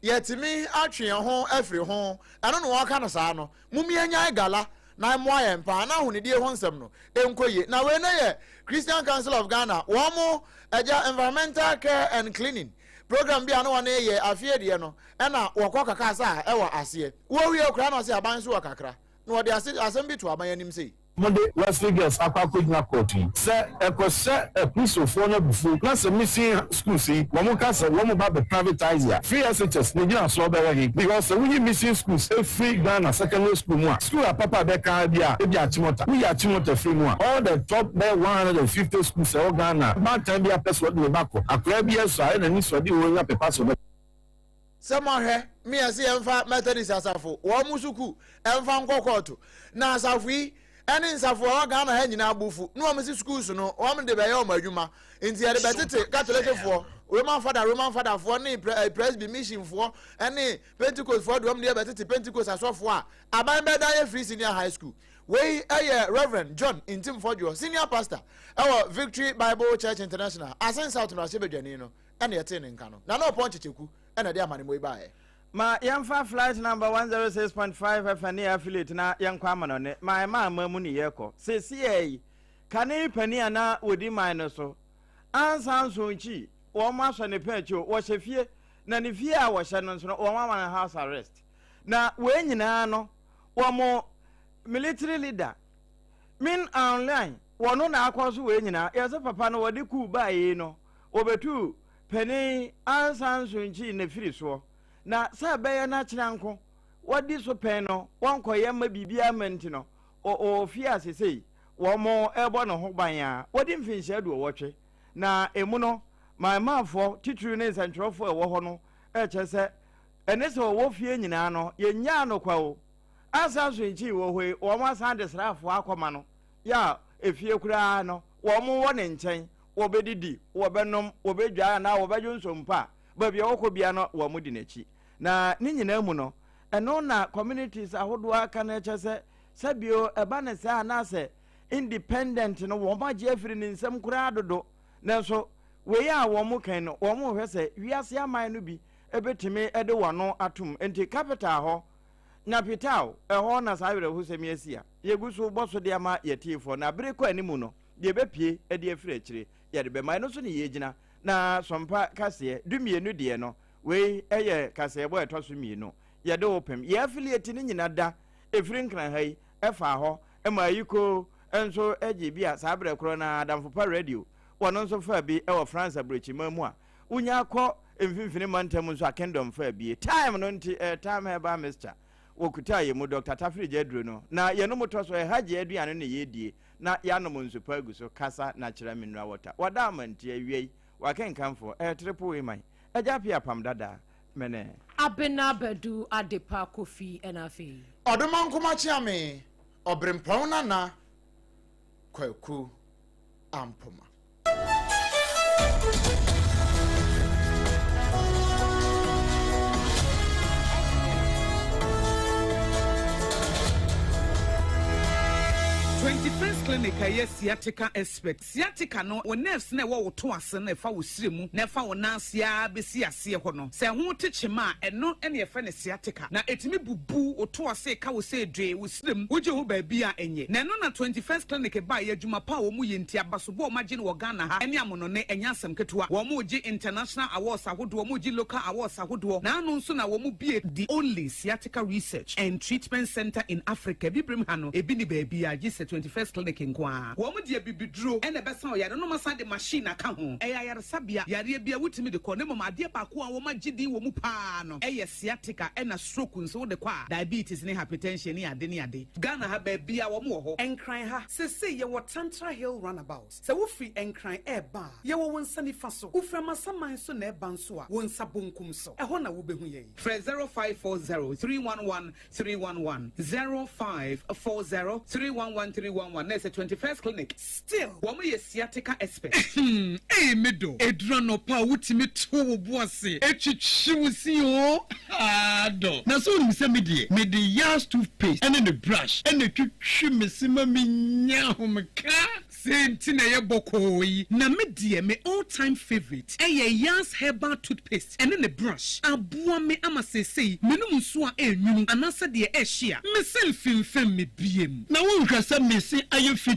Yɛatumi atwe yɛn ho afiri ho. Ɛno na wɔka no saa no. Mom yɛnyae gala na ɛmmoa yɛn paa na ahonidie ho nsɛm no ɛnkɔ yie. Na wei no yɛ Christian Council of Ghana wɔn mo agya Environmental Care and Cleaning program bi a na wɔn yɛ afie deɛ no ɛna wɔkɔ kaka saa ɛwɔ aseɛ. Wɔwie koraa na ɔse aban nso wɔ kakra na wɔde ase asɛm bi to aban anim sei. Mode Wesley Girls akɔ akɔgyina kɔɔto yi, sɛ ɛkɔhyɛ Akristofoɔ no abufuo na sɛ mission schools yi wɔn ka sɛ wɔn ba bɛ privatise a, free SHS ne gyinasoɔ bɛyɛ he? Because sɛ woyi mission schools firi Ghana secondary school mu a, school a papa a bɛka ara bi a ebia Achimota, woyi Achimota firi mu a, all the top bɛyɛ 150 schools a ɛwɔ Ghana a, baatan bi apɛ sɛ ɔde ne ba kɔ, akwadaa bi asɔ a ɛna n'ani sɔ de ɔnya pepa sɛ ɔbɛ. Sɛ moahwɛ me a se yɛmfa Methodist asafo wɔn mo sukuu ɛmfa nkɔ kɔɔto na asafo yi ɛne nsafo a ɛwɔ Ghana ha nyinaa bo fu na wɔn se sukuus no wɔn de bɛyɛ wɔn adwuma nti yɛde bɛtete Katolekfoɔ Roman fada Roman fadafoɔ ne eh, Presby missionfoɔ ɛne Pentecostfoɔ de wɔn deɛ bɛtete Pentecost asɔfoɔ a aban bɛda yɛ free senior high school. Wei ɛyɛ Reverend John Ntim Fɔdwoɔ senior pastor ɛwɔ Victory Bible Church International Asen South mmarahyɛbadwani no ɛna yɛtee ne nka no. Nana Ɔpɔn Kyekyeku na ɛde amanemmɔ yi baeɛ. Ma yɛmfa flight number 106.5 FM ne affiliate na yɛnkɔ amanɔne. Ma ɛma ama mu ne yɛkɔ. Seesei yi, kane panin a na wɔdi man no so, Aung San Suu Kyi, wɔn asɔ ne pɛn akyi o, wɔhyɛ fie, na ne fie a wɔhyɛ no nso no, wɔn ama no house arrest. Na wei nyinaa no, wɔn military leader, Min Aung Hlaing, wɔno na akɔ so wei nyinaa. Yɛsɛ papa no wɔde coup baeɛ yi no, Wɔbɛtuu panin ansa nsonkyi ne firi soɔ, na sɛ ɛbɛyɛ na kyena nko wɔadi so pɛn no wɔnkɔyɛ mma biribiara mma nti no, ɔwɔ fie a sesei wɔrebɔ ne ho ban a wadi mfinhyia aduɔwɔtwe, na emu no Myanmarfoɔ titiriw ne nsɛntwerɛfoɔ a ɛwɔ hɔ no rekyerɛ sɛ ɛne sɛ ɔwɔ fie nyinaa no yɛnnyaa no kwa o. Ansa nsonkyi wɔ hɔ yi wɔasan de sraafoɔ akɔma no yɛ a efie koraa no wɔwɔ ne nkyɛn wɔbɛdidi, wɔbɛnom, wɔbɛdware anaa wɔbɛdwo nso mpo a, baabi a wɔkɔ biara no wɔdi n'akyi. Na ne nyinaa mu no, ɛno na communities ahodoɔ aka no kyɛ sɛ sɛbio ɛba ne saa anaasɛ independent no wɔn agye afiri ne nsam koraa dodo. Nanso wei a wɔn kan no, wɔn hwɛ sɛ wiase aman no bi bɛtumi de wɔn ano atom. Nti capital hɔ, Na Pitao, ɛhɔ na saa awerɛhosɛm yi asi a yɛgu so rebɔ so de ama yɛn atiefoɔ, na bere kɔ anim no, deɛ ɛbɛpue de afiri akyire, yɛde bɛma. Ɛno so ne yɛgyina. Na Sompa kaseɛ, dumienu deɛ no, wei yɛ kaseɛbɔ a ɛtɔ so mmienu. Yɛde wo pem. Yɛn affiliate no nyina da, ɛfiri Nkran ha yi, ɛfaa hɔ, ma Ayikoo nso gyee bi a saa berɛ korɔ no ara Adamfo Pa Radio, wɔno nso faa bi wɔ France aburokyiman mu a wonya kɔ mfimfini mantam nso a Kingdom faa bie. Time no nti ɛyɛ Time Herbal Mixture wɔkutaa yɛn mu, Dɔkta Tafirigya aduro no na yɛnom tɔ so, ɛha gye aduane no na yɛdie na yɛanom nsu pa agu so, kasa natural mineral water. Wɔda ama nti awia yi wakenkanfoɔ ɛyɛ triple way man, Agya Appiah Apam Dada, mene. Abena Badu Adepa Kofi ɛna afei. Ɔdomankoma Kyeame, Ɔberempɔn Nana Kwaku Ampoma. 21st Clinic a ɛyɛ sciatica expert. Sciatica no, wo nerves no a ɛwɔ wo to ase no ɛfa wo srɛ mu na ɛfa wo nan ase ara bɛsi aseɛ hɔ no, sɛ ɛho te kyema a, ɛno na yɛfrɛ no sciatica. Na ɛtumi bubu wo to ase ka wo sɛ dwee, wo srɛ mu, wogye ho baabi a ɛnyɛ. Na ɛno na 21st Clinic baeɛ, adwuma pa a wɔn yɛ nti, abasobɔ a wɔn agye no wɔ Ghana ha ne amonone, ɛnyɛ asɛm ketewa. Wɔn regye international awards ahodoɔ, wɔn regye local awards ahodoɔ. Na ano nso na wɔn bue the only sciatica research and treatment centre in Africa. Abibirem ha no, ebi nni baabiara gye sɛ 21st Clinic nko ara. Wɔn de abibiduro na ɛbɛsa ɔyare no na wɔasan de machine aka ho. Ɛyɛ ayaresabea, yareɛ biara wotumi de kɔ na mmom adeɛ baako a wɔagye din wɔ mu pa ara no yɛ sciatica ɛna stroke nso wode kɔ a, diabetes ne hypertension ne ade ne ade. Ghana ha baabiara wɔn wɔ hɔ. Nkran ha, seesei yɛwɔ Tantra Hill Runabout. Sɛ wofiri Nkran reba a, yɛwɔ wo nsa nifa so. Wofiri Amasaman nso na ɛreba nso a, wo nsa bonkum so. Ɛhɔ na wobɛhu yɛn. Frɛ 0540 311 311, 0540 311 311 na ɛsɛ 21st Clinic. Still, wɔn yɛ sciatica expert. Hmm, ei me dɔ, ɛduru anɔpa a wotumi to wo bo ase twitwi wo se oo, haa dɔ. Na sɛ wonim sɛ me deɛ, mede Yas toothpaste ne ne brush na ɛtwitwi me se ma menya ahomeka. Sei nti na ɛyɛ bɔkɔɔ yi. Na me deɛ me all time favourite ɛyɛ Yas herbal toothpaste ɛne ne brush. Aboa me ama seesei menom nsuo a ɛnwunu anaasɛ deɛ ɛhye a, me se mfemfem me biem. Na wonhwɛ sɛ me se ayɛ fi.